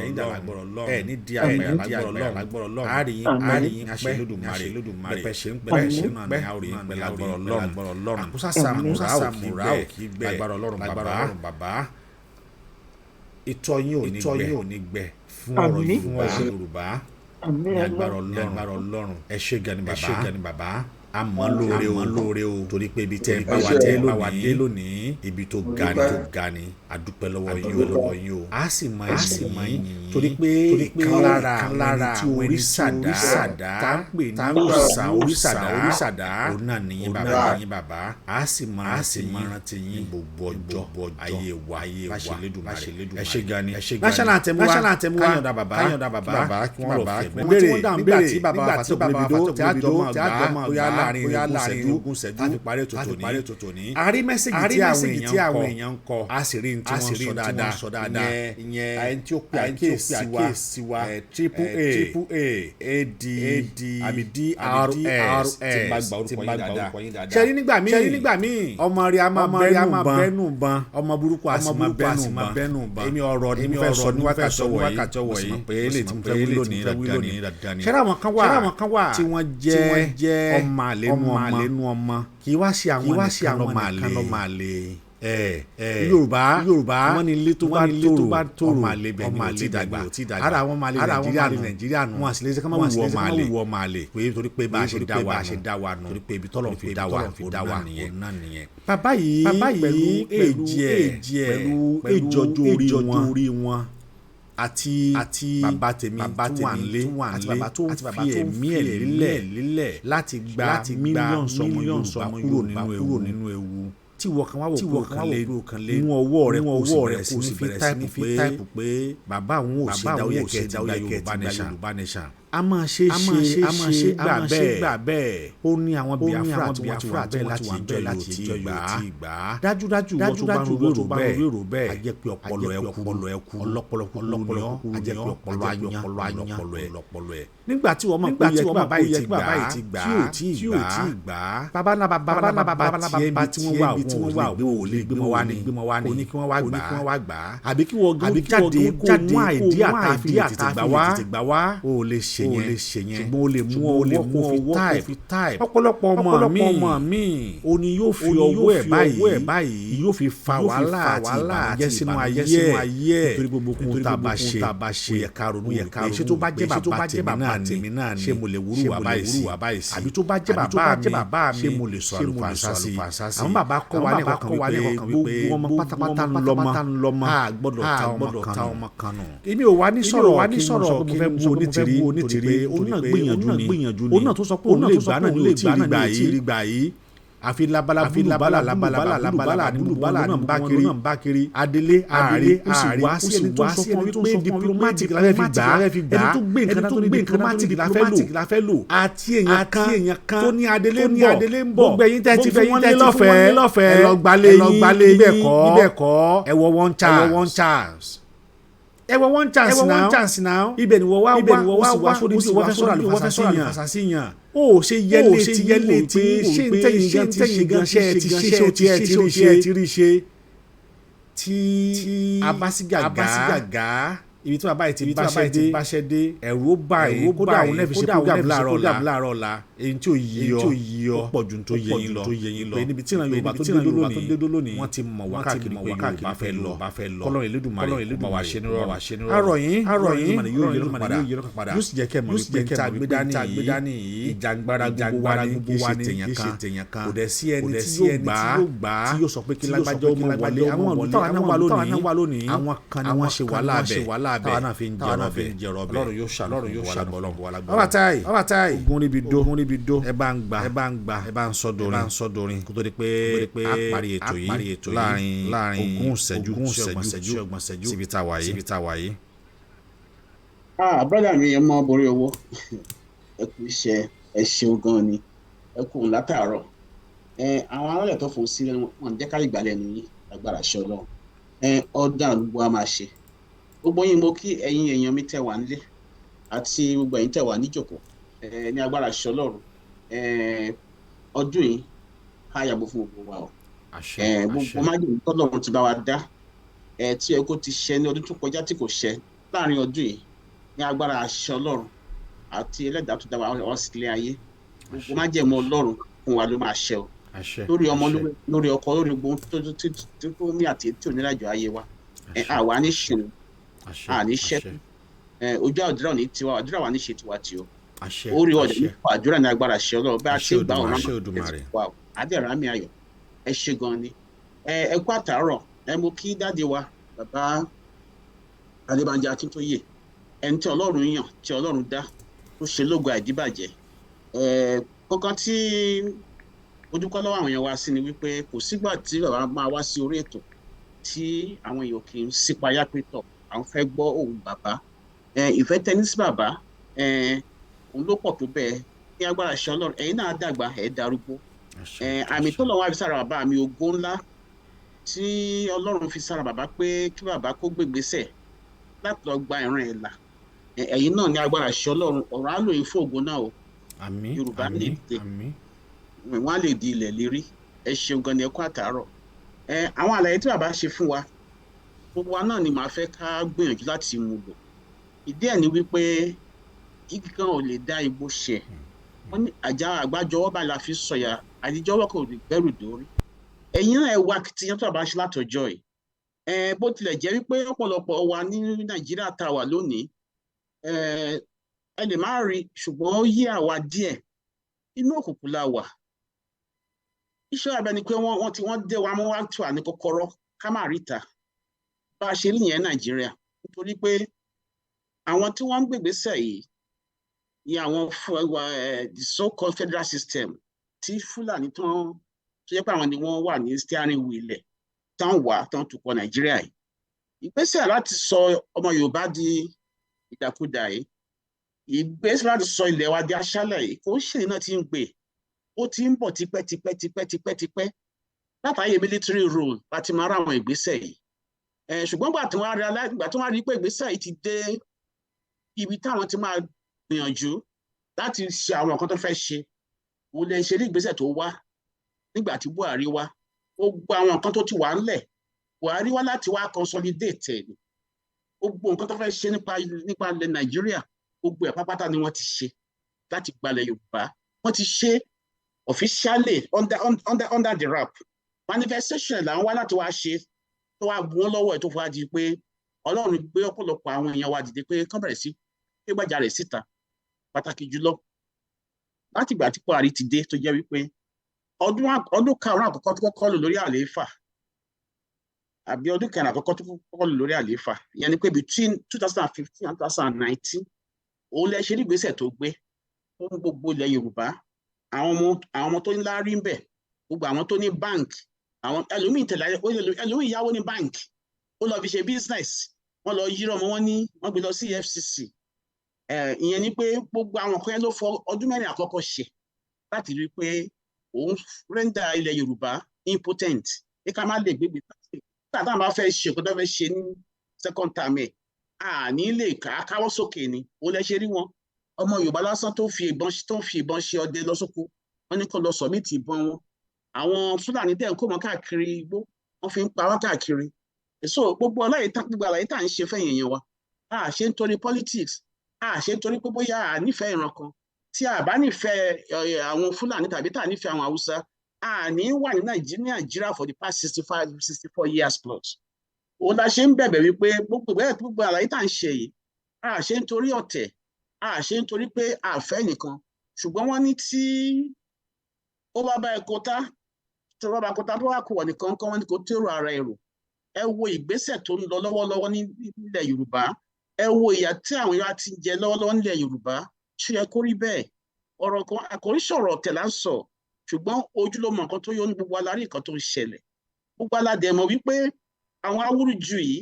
ìdàlágbọ̀rọ̀ Ọlọ́run, ẹ̀ ní di àgbàlagbọ̀rọ̀ Ọlọ́run, àárín pẹ́ Lódùmarè pẹ́ ṣe ń pẹ́ náà ní àárín pẹ́ lágbọ̀rọ̀ Ọlọ́run. Àkúsàsà múra òkì gbẹ lágbára Ọlọ́run bàbá, ìtọ́ yín ò ní gbẹ fún ọ̀rọ̀ Yorùbá ní agbára Ọlọ́run. Ẹ ṣé gan ni bàbá, a mọ̀ lóore o, torí pé ibi tẹ́ ẹ bá wa dé lónìí, ibi tó ga ni, a dúpẹ́ lọ́wọ́ yín o, a sì máa yìn torí pé ìkan lára àwọn ẹni tí orí sàdá tá ń pè ní òrìṣàdá òun náà nìyẹn bàbá, a sì máa rántí yín gbogbo ọjọ́ ayé wa láṣẹ Elédùmarè. Ẹ ṣé gan ni. National anthem wa káyọ̀dá bàbá kí wọ́n lọ fẹ̀ béèrè nígbà tí bàbá Fàtókùnrébidó tí a jọ máa gbà bóyá láàrin ogún ṣẹ́jú láti parí ètò tòní. A rí mẹ́sẹ̀gì tí àwọn èèyàn ń kọ, a sì rí tí wọ́n sọ dáadáa, ìyẹn ẹni tí ó pe àkíyèsí wa AAA AD àbí DRS tí bá gba orúkọ yín dáadáa. Ṣe nígbà míì ọmọ rẹ̀ a máa bẹ́nu ban, ọmọ burúkú a sì máa bẹ́nu ban. Èmi ọ̀rọ̀ ni mo fẹ́ sọ ní wákàtí ọwọ́ yìí, pé lè tí mo fẹ́ wí lónìí dandan ni. Ṣé àwọn kan wà tí wọ́n jẹ́ ọmọ àlẹ́nu ọmọ, kì í wá sí àwọn nìkan lọ́mọ àlè. Yorùbá wọ́n ní ilé tó bá tòrò ọmọ àlè bẹ̀ ni ò tí dàgbà, ara àwọn ọmọ àlè Nàìjíríà nù, wọn àṣìlẹ̀ ká má wù ọmọ àlè pé torí pé bá a ṣe dá wa nù, torí pé ibi tọ́lọ̀ fi dá wa òun náà nìyẹn. Bàbá yìí pẹ̀lú èjì ẹ̀ pẹ̀lú èjọjọ́ orí wọn àti bàbá tèmi tó wà nílé àti bàbá tó ń fi ẹ̀mí ẹ̀ lílẹ̀ láti gba mílíọ̀nù ọmọ Yorùbá kúrò nínú ewu tí wọ́n kan wá wò pé o kàn lè mú ọwọ́ rẹ kó o sì bẹ̀rẹ̀ sí ní fi táìpù pé bàbá òun ò ṣe dáwọ́ yẹ kẹ́ ti gba Yorùbá nation. A máa ṣe ṣe, a máa ṣe gbà bẹ́ẹ̀. Ó ní àwọn Biafra tí wọ́n ti wà bẹ́ẹ̀ láti ìjọ láti ìjọ yóò ti gbà á. Dájúdájú, wọ́n tó bá ń rú èrò bẹ́ẹ̀, a jẹ́ pé ọpọlọ ẹ kú, ọlọpọlọ kúkúrú ni ọ́. A jẹ́ pé ọpọlọ ayan ọlọpọlọ ẹ lọpọlọ ẹ. Nígbà tí wọ́n mọ̀ pé yẹ kí bàbá yìí ti gbà á, tí ò tí ì gbà á, bàbá náà bàbá náà bàbá tiẹ̀ bí tí wọ́n wà, wọ́n ò lè gbé wọn wá ní, kò ní kí wọ́n wá gbà á, àbí kí wọ́n gan jáde kó mú idea tàfi lè tètè gbà wá. O lè ṣe yẹn, ṣùgbọ́n o lè mú ọwọ́ kó fi type. Ọ̀pọ̀lọpọ̀ ọmọ mi o ní yóò fi ọwọ́ ẹ̀ báyìí yóò fi fa wàhálà àti ìbànújẹ́ sínú ayé ẹ̀, nítorí gbogbo kún tá a bá ṣe, ó yẹ ká ronú pé ṣé tó bá jẹ́ bàbá tèmi náà ni, ṣé mo lè wúrú wà báyìí sí? Àbí tó bá jẹ́ bàbá mi, ṣé mo lè sọ àlùfànṣá sí? Àwọn bàbá kọ́ wa ní ọkàn wípé gbogbo ọmọ pátápátá ń lọ́mọ, a gbọ́dọ̀ ta ọmọ kan nù. Èmi ò wá ní sọ̀rọ̀ kí n sọ pé mo fẹ́ bu Onítìrí, nítorí òun náà gbìyànjú ni, òun náà tó sọ pé òun lè gbà náà ní òtí rí gbà yìí. Àfi labala búlù bala labala ní búlù náà ń bá kiri. Adelé ààrẹ ó sì wá sí ẹni tó sọ fún wípé diplomatic la fẹ́ fi gbà á, ẹni tó gbé nǹkan tó ní diplomatic la fẹ́ lò, àti èèyàn kan tó ní adelé ń bọ̀. Gbogbo ẹ̀yin tẹ́ ti fẹ́ wọ́n lé lọ́fẹ̀ẹ́, ẹ lọ gbalé yín. Níbẹ̀ kọ́, ẹ wọ one chance, ẹ wọ one chance now. Ibẹ̀ ni wọ́n wá wá, ó sì wá sórí bí wọ́n fẹ́ sọ̀rọ̀ àlùfàṣà sí yàn. Ó ṣe yẹlé tí yẹlé tí ṣé ń tẹ̀yìn gan ti ṣe gan, ṣe ti ṣe ṣe ti ẹ ti rí ṣe tí abásígàgá ibi tí bàbá yìí ti báṣẹ́ dé, ẹ̀rù ó bá yìí. Kódà òun náà fi ṣe program láàárọ̀ ọ̀la, èyí tí ò yí ọ ó pọ̀ ju tó yẹ yín lọ, pé níbi tí ìran Yorùbá tó dé lónìí, wọ́n ti mọ̀ wá káàkiri pé Yorùbá fẹ́ lọ. Kọ́lọ́run Elédùmarè bá wa ṣe ní rọrùn. Arọ̀yìn yóò yẹ lọ́kàn padà, yóò sì jẹ́ kẹ́ mọ̀ wípé tá a gbé dání yìí, ìjàngbara gbogbo wa ni, kì í ṣe tèèyàn kan. Kò dẹ̀ sí ẹni tí yóò gbà á tí yóò sọ pé kí lágbájá ó mọ̀ wọlé. Àwọn ìlú táwọn náà wà lónìí, àwọn kan ni wọ́n ṣe wàhálà bẹ̀, táwọn náà fi ń jẹrọ bẹ̀. Ọlọ́run yóò ṣàánú fún wa lágbọ́. Ọba táyì ogun níbi dó, ẹ bá ń gbà, ẹ bá ń sọ dorin kó tó di pé a parí ètò yìí láàrin 20 ìṣẹ́jú sí 30 ìṣẹ́jú síbi tá a wà yìí. Brother mi, ẹ mọ borí owó, ẹ kú iṣẹ́, ẹ ṣeun gan ni, ẹ kú òun látàárọ̀. Àwọn alálẹ̀ tó fò sí wọn jẹ́ ká ìgbàlẹ̀ nu yín agbára ṣe Ọlọ́run. Ọ̀dà gbogbo a máa ṣe gbogbo yín. Mo kí ẹ̀yin èèyàn mi tẹ́ wà nílé àti gbogbo ẹ̀yin tẹ́ wà níjòkó ní agbára ṣe Ọlọ́run. Ọdún yìí ká yàgò fún gbogbo wa o. Gbogbo májèlé tọ́lọ́run ti bá wa dá tí ẹ kó ti ṣẹ ní ọdún tó kọjá tí kò ṣẹ láàrin ọdún yìí, ní agbára àṣẹ Ọlọ́run àti Ẹlẹ́dàá tó dá wa sílé ayé, gbogbo májẹ̀mú Ọlọ́run fún wa ló máa ṣẹ o, lórí ọmọ, lórí ọkọ, lórí gbogbo tó ní àti tí ò ní lájọ ayé wa. Àwa ní ṣìnà, àní ṣẹ́kù, ojú àdúrà ní tiwa, àdúrà wa ní ṣe tiwa tí o orí ọ̀dẹ̀ nípa àdúrà ní agbára ṣe Ọlọ́run bá a ṣe gbà ọ̀ràn wa àdẹ̀rà mi ayọ̀. Ẹ ṣe gan ni, ẹ kú àtàárọ̀. Ẹ mú kí dáàdi wa bàbá Adébánjí Akíntóyè, ẹni tí Ọlọ́run yàn, tí Ọlọ́run dá, tó ṣe lógo àìdíbàjẹ́. Kankan tí ojúkọ́ lọ́wọ́ àwọn èèyàn wá sí ni wípé kò sígbà tí bàbá máa wá sí orí ètò tí àwọn èèyàn kì í sípayá pé tọ̀ àwọn fẹ́ gbọ́ òun bàbá. Ìfẹ́ tẹni sí bàbá òun ló pọ̀ tó bẹ́ẹ̀. Ní agbára ṣe Ọlọ́run, ẹ̀yin náà dàgbà, ẹ̀ darúgbó. Àmì tó lọ́wọ́ fi sára bàbá mi, ògo ńlá tí Ọlọ́run fi sára bàbá pé kí bàbá kó gbégbésẹ̀ láti lọ gba ìran ẹ̀ là, ẹ̀yin náà ní agbára ṣe Ọlọ́run, ọ̀rọ̀ á lò yín fún ògo náà o. Yorùbá lè dé, wọ́n á lè di ilẹ̀ lérí. Ẹ ṣeun gan ni, ẹ kú àtàárọ̀. Àwọn àlàyé tí bàbá ṣe fún wa, gbogbo wa náà ni màá fẹ́ ká gbìyànjú láti mú lò. Ìdí ẹ̀ ni wípé igi kan ò lè dá igbó ṣe. Wọ́n ní àjà àgbájọwọ́ báyìí la fi sọ̀yà, àdìjọ́wọ́ kò lè gbẹ́rù dórí. Ẹ̀yin náà ẹ wá akitiyan tó bàbá ṣe látọjọ́ yìí. Bó tilẹ̀ jẹ́ wípé ọ̀pọ̀lọpọ̀ wa ní Nàìjíríà tá a wà lónìí, ẹ lè má rí, ṣùgbọ́n ó yé àwa díẹ̀, inú òkùnkùn la wà. Iṣẹ́ abẹ ni pé wọ́n ti wọ́n dé wa mọ́, wá tù à ní kọ́kọ́rọ́ ká má ríta bá a ṣe rí yẹn Nàìjíríà, nítorí pé àwọn tí wọ́n ń gbègbèsẹ̀ yìí ni àwọn the so-called federal system tí Fúlàní tó jẹ́ pé àwọn ni wọ́n wà ní steering wheel ẹ̀ tán wà tán tukọ̀ Nàìjíríà yìí. Ìgbésẹ̀ láti sọ ọmọ Yorùbá di ìdàkudà yìí, Ìgbésẹ̀ láti sọ ilẹ̀ wa di aṣálẹ̀ yìí, kò ń ṣèlè náà ti ń gbé, ó ti ń bọ̀ tipẹ́ tipẹ́ tipẹ́ tipẹ́ tipẹ́ látàyè military rule láti máa ra àwọn ìgbésẹ̀ yìí. Ṣùgbọ́n gbà tí wọ́n rí pé ìgbésẹ̀ yìí ti dé ibi táwọn ti máa gbìyànjú láti ṣe àwọn nǹkan tó fẹ́ ṣe, òun lè ṣe ní ìgbésẹ̀ tó wá nígbà tí Buhari wá. Gbogbo àwọn nǹkan tó ti wà ńlẹ̀, Buhari wá láti wá consolidate ẹ̀ ni. Gbogbo nǹkan tó fẹ́ ṣe nípa ilẹ̀ Nàìjíríà, gbogbo ẹ̀ pápátá ni wọ́n ti ṣe láti gbalẹ̀ Yorùbá. Wọ́n ti ṣe officially under the wrap. Manifestation là ń wá láti wá ṣe tó wá bu wọ́n lọ́wọ́ ẹ̀, tó fọwọ́ di pé Ọlọ́run gbé ọ̀pọ̀lọpọ̀ àwọn èèyàn wa dìde pé kán bẹ̀rẹ̀ sí pé gbàjarè síta, pàtàkì jùlọ láti ìgbà tí Buhari ti dé, tó jẹ́ wípé ọdún 5 àkọ́kọ́ tó kọ́kọ́ lò lórí àlééfà, àbí ọdún 4 àkọ́kọ́ tó kọ́kọ́ lò lórí àlééfà, ìyẹn ni pé between 2015 and 2019, òun lẹ ṣe ní ìgbésẹ̀ tó gbé fún gbogbo ilẹ̀ Yorùbá. Àwọn ọmọ tó ní láárí ń bẹ̀, gbogbo àwọn tó ní bank, àwọn ẹlòmíì tẹ̀lé, ẹlòmíì yáwó ní bank, ó lọ fi ṣe business, wọ́n lọ yírọ̀ mọ́ wọn ní wọ́n gbé lọ sí EFCC. Ìyẹn ni pé gbogbo àwọn kan yẹn ló fọ ọdún 4 àkọ́kọ́ ṣe láti rí i pé òun render ilẹ̀ Yorùbá impotent, ní ká má lè gbégbé nígbà táwọn bá fẹ́ ṣe nǹkan tó fẹ́ ṣe ní second term ẹ̀, àní lè káwọ́ sókè ni. Òun lẹ ṣe rí wọn, ọmọ Yorùbá lásán tó ń fi ìbọn ṣe ọdẹ lọ sóko, wọn ní kó lọ submit ìbọn wọn. Àwọn Fúlàní tẹ̀ ń kó wọn káàkiri igbó, wọ́n fi ń pa wọn káàkiri. So gbogbo àlàyé tá à ń ṣe fẹ́yìn èèyàn wa, a ṣe ń torí politics, a ṣe ń torí pé bóyá a nífẹ̀ẹ́ ìran kan. Tí a bá nífẹ̀ẹ́ àwọn Fúlàní tàbí tá a nífẹ̀ẹ́ àwọn Haúsá, a ní wà ní Nàìjíríà for the past 65, 64 years plus. Òun la ṣe ń bẹ̀bẹ̀ wípé gbogbo àlàyé tá à ń ṣe yìí, a ṣe ń torí ọ̀tẹ̀, a ṣe ń torí pé a fẹ́ nìkan. Ṣùgbọ́n wọ́n ní tí ó bá bá ẹ̀kọ́ tá tó bá bá kó tá tó wà kó wọ̀ nìkan kọ́, wọ́n ní kó tèrò ara ẹ̀rò. Ẹ wo ìgbésẹ̀ tó ń lọ lọ́wọ́lọ́wọ́ nílẹ̀ Yorùbá, ẹ wo ìyà tí àwọn èèyàn ti ń jẹ lọ́wọ́lọ́wọ́ nílẹ̀ Yorùbá. Ṣé yẹ kó rí bẹ́ẹ̀? Ọ̀rọ̀ kan àkòrí sọ̀rọ̀ ọ̀tẹ̀ là ń sọ, ṣùgbọ́n ojú ló mọ nǹkan tó yọ ní gbogbo alárí nǹkan tó ń ṣẹlẹ̀. Gbogbo aládẹ mọ̀ wípé àwọn awúrúju yìí,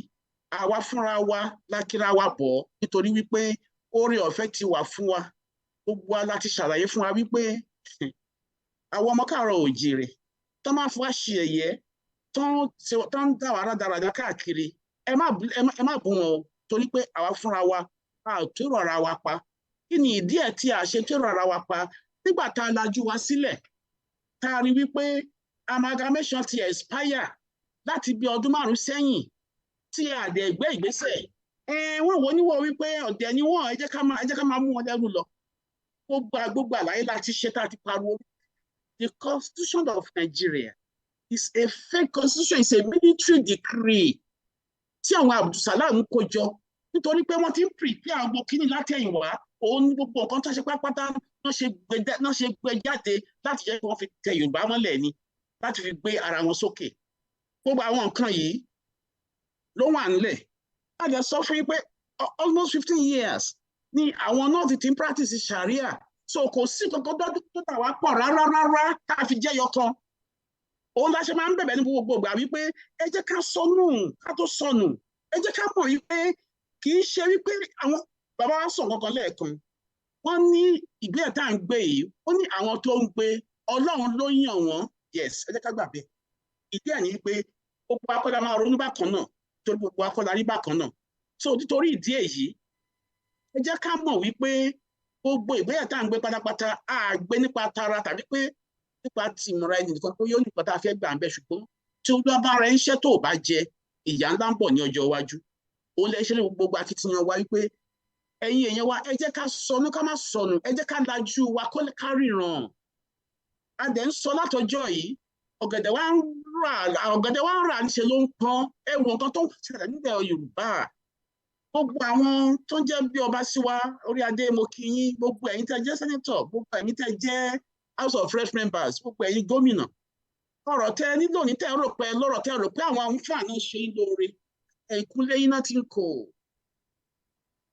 àwa fúnra wa lákìrá wa bọ̀, nítorí wípé oore ọ̀fẹ́ ti wà fún wa. Gbogbo wa ti ṣàlàyé fún wa wípé àwọn ọmọ káàárọ̀ òjìrè tó máa fún wa ṣe ẹ̀yẹ, tó ń dá wa rádaràdà káàkiri, ẹ má bú wọn o, torí pé àwa fúnra wa a ò tèrò ara wa pa. Kí ni ìdí ẹ̀ tí a ṣe tèrò ara wa pa nígbà tá a lajú wa sílẹ̀, tá a rí wípé amalgamation ti expire láti bí ọdún 5 sẹ́yìn, tí a dẹ̀ gbé ìgbésẹ̀? Wọ́n wò níwọ̀ wípé ọ̀dẹ̀ ni wọ́n. Ẹ jẹ́ ká máa mú wọn lẹ́rù lọ. Gbogbo àlàyé láti ṣe tá a ti pariwo, the Constitution of Nigeria is a fake constitution, is a military decree tí àwọn Abdulsalam kó jọ, nítorí pé wọ́n ti ń prepare àwọn kíní látẹ̀yìnwá. Òun ní gbogbo nǹkan tó ṣe pátápátá náà ṣe gbé jáde láti jẹ́ kí wọ́n fi tẹ Yorùbá mọ́lẹ̀ ni, láti fi gbé ara wọn sókè. Gbogbo àwọn nǹkan yìí ló wà nílẹ̀. A lè sọ fún yín pé almost 15 years ni àwọn náà ti ń practice Sharia, so kò sí kankan tó dà wá pọ̀ rárá rárá tá a fi jẹ́yọ kan. Òun la ṣe máa ń bẹ̀bẹ̀ ní gbogbo ìgbà wípé ẹ jẹ́ ká sọnù, ká tó sọnù. Ẹ jẹ́ ká mọ̀ wípé kì í ṣe wípé àwọn bàbá wa sọ nǹkan kan lẹ́ẹ̀kan. Wọ́n ní ìgbésẹ̀ tá à ń gbé yìí, ó ní àwọn tó ń gbé, Ọlọ́run ló yàn wọ́n. Yes, ẹ jẹ́ ká gbà bẹ́ẹ̀. Ìdí ẹ̀ ní pé gbogbo akọ́lá máa ronú bákan náà, torí gbogbo akọ́lá rí bákan náà. So nítorí ìdí èyí, ẹ jẹ́ ká mọ̀ wípé gbogbo ìgbésẹ̀ tá à ń gbé pátápátá, á gbé nípa tara tàbí pé nípa ti ìmọ̀ra ẹni nìkan, pé yóò nípa tá a fẹ́ gbà ń bẹ̀. Ṣùgbọ́n tí Olúwa bá rẹ iṣẹ́ tó bá jẹ, ìyà ńlá ń bọ̀ ní ọjọ́ iwájú. Òun lè ṣe ní gbogbo akitiyan wa wípé ẹ̀yin èèyàn wa, ẹ jẹ́ ká sọnù, ká má sọnù. Ẹ jẹ́ ká lajú wa kó ká ríran. A dẹ̀ ń sọ látọjọ́ yìí, ọ̀gẹ̀dẹ̀ wa ń rà níṣe ló ń pọ́n. Ẹ wo nǹkan tó ń ṣẹlẹ̀ nílẹ̀ Yorùbá. Gbogbo àwọn tó ń jẹ́ bí ọba sí wa, orí adé, mo kí yín. Gbogbo ẹ̀yin tẹ́ jẹ́ senator, gbogbo ẹ̀yin tẹ́ jẹ́ House of Rep members, gbogbo ẹ̀yin gómìnà, ọ̀rọ̀ tẹ́ nílò ní tẹ́ rò pé lọ́rọ̀ tẹ́ rò pé àwọn àǹfààní ṣe ń lóore, ẹ̀yìnkúnlé iná ti ń kò,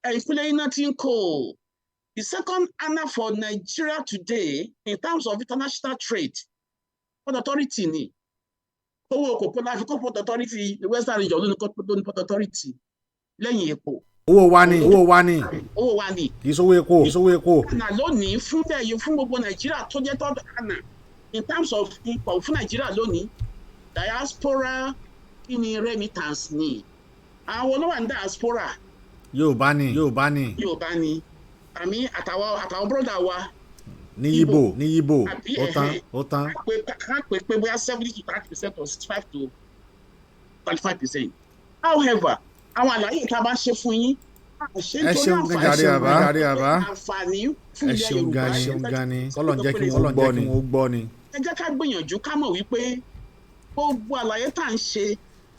ẹ̀yìnkúnlé iná ti ń kò. The second honor for Nigeria today in terms of international trade, Port Authority ni. Owó kòkó la fi kó Port Authority. The Western Region ló ní Port Authority lẹ́yìn epo. Owó wa ni, owó wa ni. Owó wa ni. Kì í sówó epo, kì í sówó epo. Ghana lónìí fún bẹ́ẹ̀ fún gbogbo Nàìjíríà tó jẹ́ third Ghana in terms of income fún Nàìjíríà lónìí, diaspora kí ni remittance ni, àwọn olówó ní diaspora. Yorùbá ni, Yorùbá ni. Yorùbá ni àmì àtàwọn brother wa. Ní Yíbò, ní Yíbò. Ó tán, ó tán. Ká pé bóyá 70 to 30% or 65 to 35%. However, àwọn àlàyé tá a bá ṣe fún yín, ẹ ṣeun gan jàre bàbá, jàre bàbá. Àǹfààní fún Ẹ ilẹ̀ ṣeun Yorùbá. gan ni, ṣeun gan ni. Kọ́lọ̀ ń jẹ́ kí wọ́n gbọ́ ni, wọ́n gbọ́ ni. Ẹ jẹ́ ká gbìyànjú ká mọ̀ wípé gbogbo àlàyé tá à ń ṣe,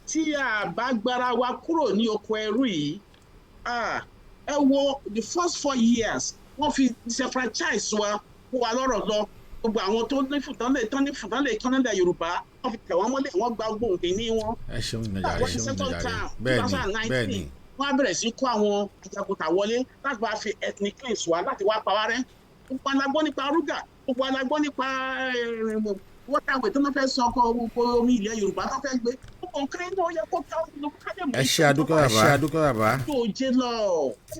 tí a bá gbára wa kúrò ní oko ẹrú yìí, ẹ wo the first 4 years, wọ́n fi disenfranchise wa, kó wa lọ́rọ̀ lọ. Gbogbo àwọn tó ní fùtán lè tán ní fùtán lè tán nílẹ̀ Yorùbá, wọ́n fi tẹ̀ wọ́n mọ́lẹ̀, wọ́n gba gbogbo nǹkan ní wọn. Ẹ ṣeun gan jàre, ẹ ṣeun gan jàre. Bẹ́ẹ̀ ni, bẹ́ẹ̀ ni. Wọ́n á bẹ̀rẹ̀ sí kó àwọn ajagunta wọlé láti wá fi ethnic cleanse wa, láti wá pa wá rẹ́. Gbogbo alágbọ́ nípa rúgà, gbogbo alágbọ́ nípa waterway tó ń fẹ́ sọ ọkọ̀ omi ilẹ̀ Yorùbá tó fẹ́ gbé gbogbo nǹkan inú yẹ kó ká ká lè mú. Ẹ ṣe àdúgbò bàbá, ẹ ṣe àdúgbò bàbá. Tó jẹ lọ.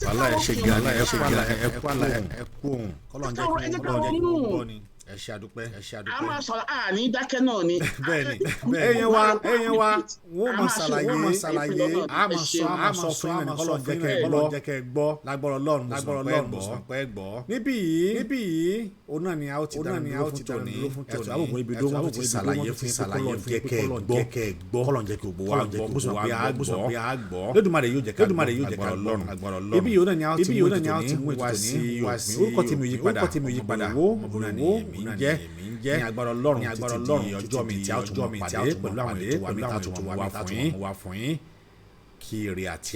Wàhálà, ẹ ṣe gan, ẹ kú àlà, ẹ kú àlà, ẹ kú òun. Kọ́lọ̀ ń jẹ́ kí wọ́n gbọ́ ni. Ẹ ṣe àdúpẹ́, ẹ ṣe àdúpẹ́. A máa sọ̀rọ̀, a ní dákẹ́ náà ni. Bẹ́ẹ̀ni, bẹ́ẹ̀ni. Ẹ̀yin wa, ẹ̀yin wa, wọ́n máa ṣàlàyé, wọ́n máa ṣàlàyé, a máa sọ, a máa sọ fún yín ní kọ́lọ̀ jẹ́ kẹ́ ẹ gbọ́, jẹ́ kẹ́ ẹ gbọ́. Lágbọ́rọ̀ Ọlọ́run, lágbọ́rọ̀ Ọlọ́run, mùsùlùmí gbọ́. Níbí yìí, níbí yìí, òun náà ni a ó ti dánu dúró fún tòní. Ẹ̀tọ́ àbùkù ibi dó wọ́n ti ṣàlàyé fún yín kọ́lọ̀ jẹ́ kẹ́ ẹ gbọ́, kẹ́ ẹ gbọ́, kọ́lọ̀ jẹ́ kí gbogbo wa gbọ́, mùsùlùmí pé a gbọ́. Lódùmarè yóò jẹ́ ká gbọ́, lágbọ́rọ̀ Ọlọ́run, lágbọ́rọ̀ Ọlọ́run. Ibi yìí náà ni a ó ti mú ètò ní wá sí òpin. Orúkọ tí mi yí padà, orúkọ tí mi yí padà, òun náà ni èmi ń jẹ́ ní agbára Ọlọ́run títí di ọjọ́ mi tí a ó tún pàdé pẹ̀lú àwọn ètò wa mi tá a tún wá fún yín. Kí ire àti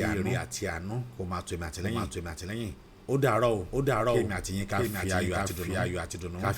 àánú kó máa tó èmi àtìlẹ́yìn, ó dàárọ̀ o, ó dàárọ̀ o. Kí èmi àti yín ká fi ayọ̀ àti dùnnú.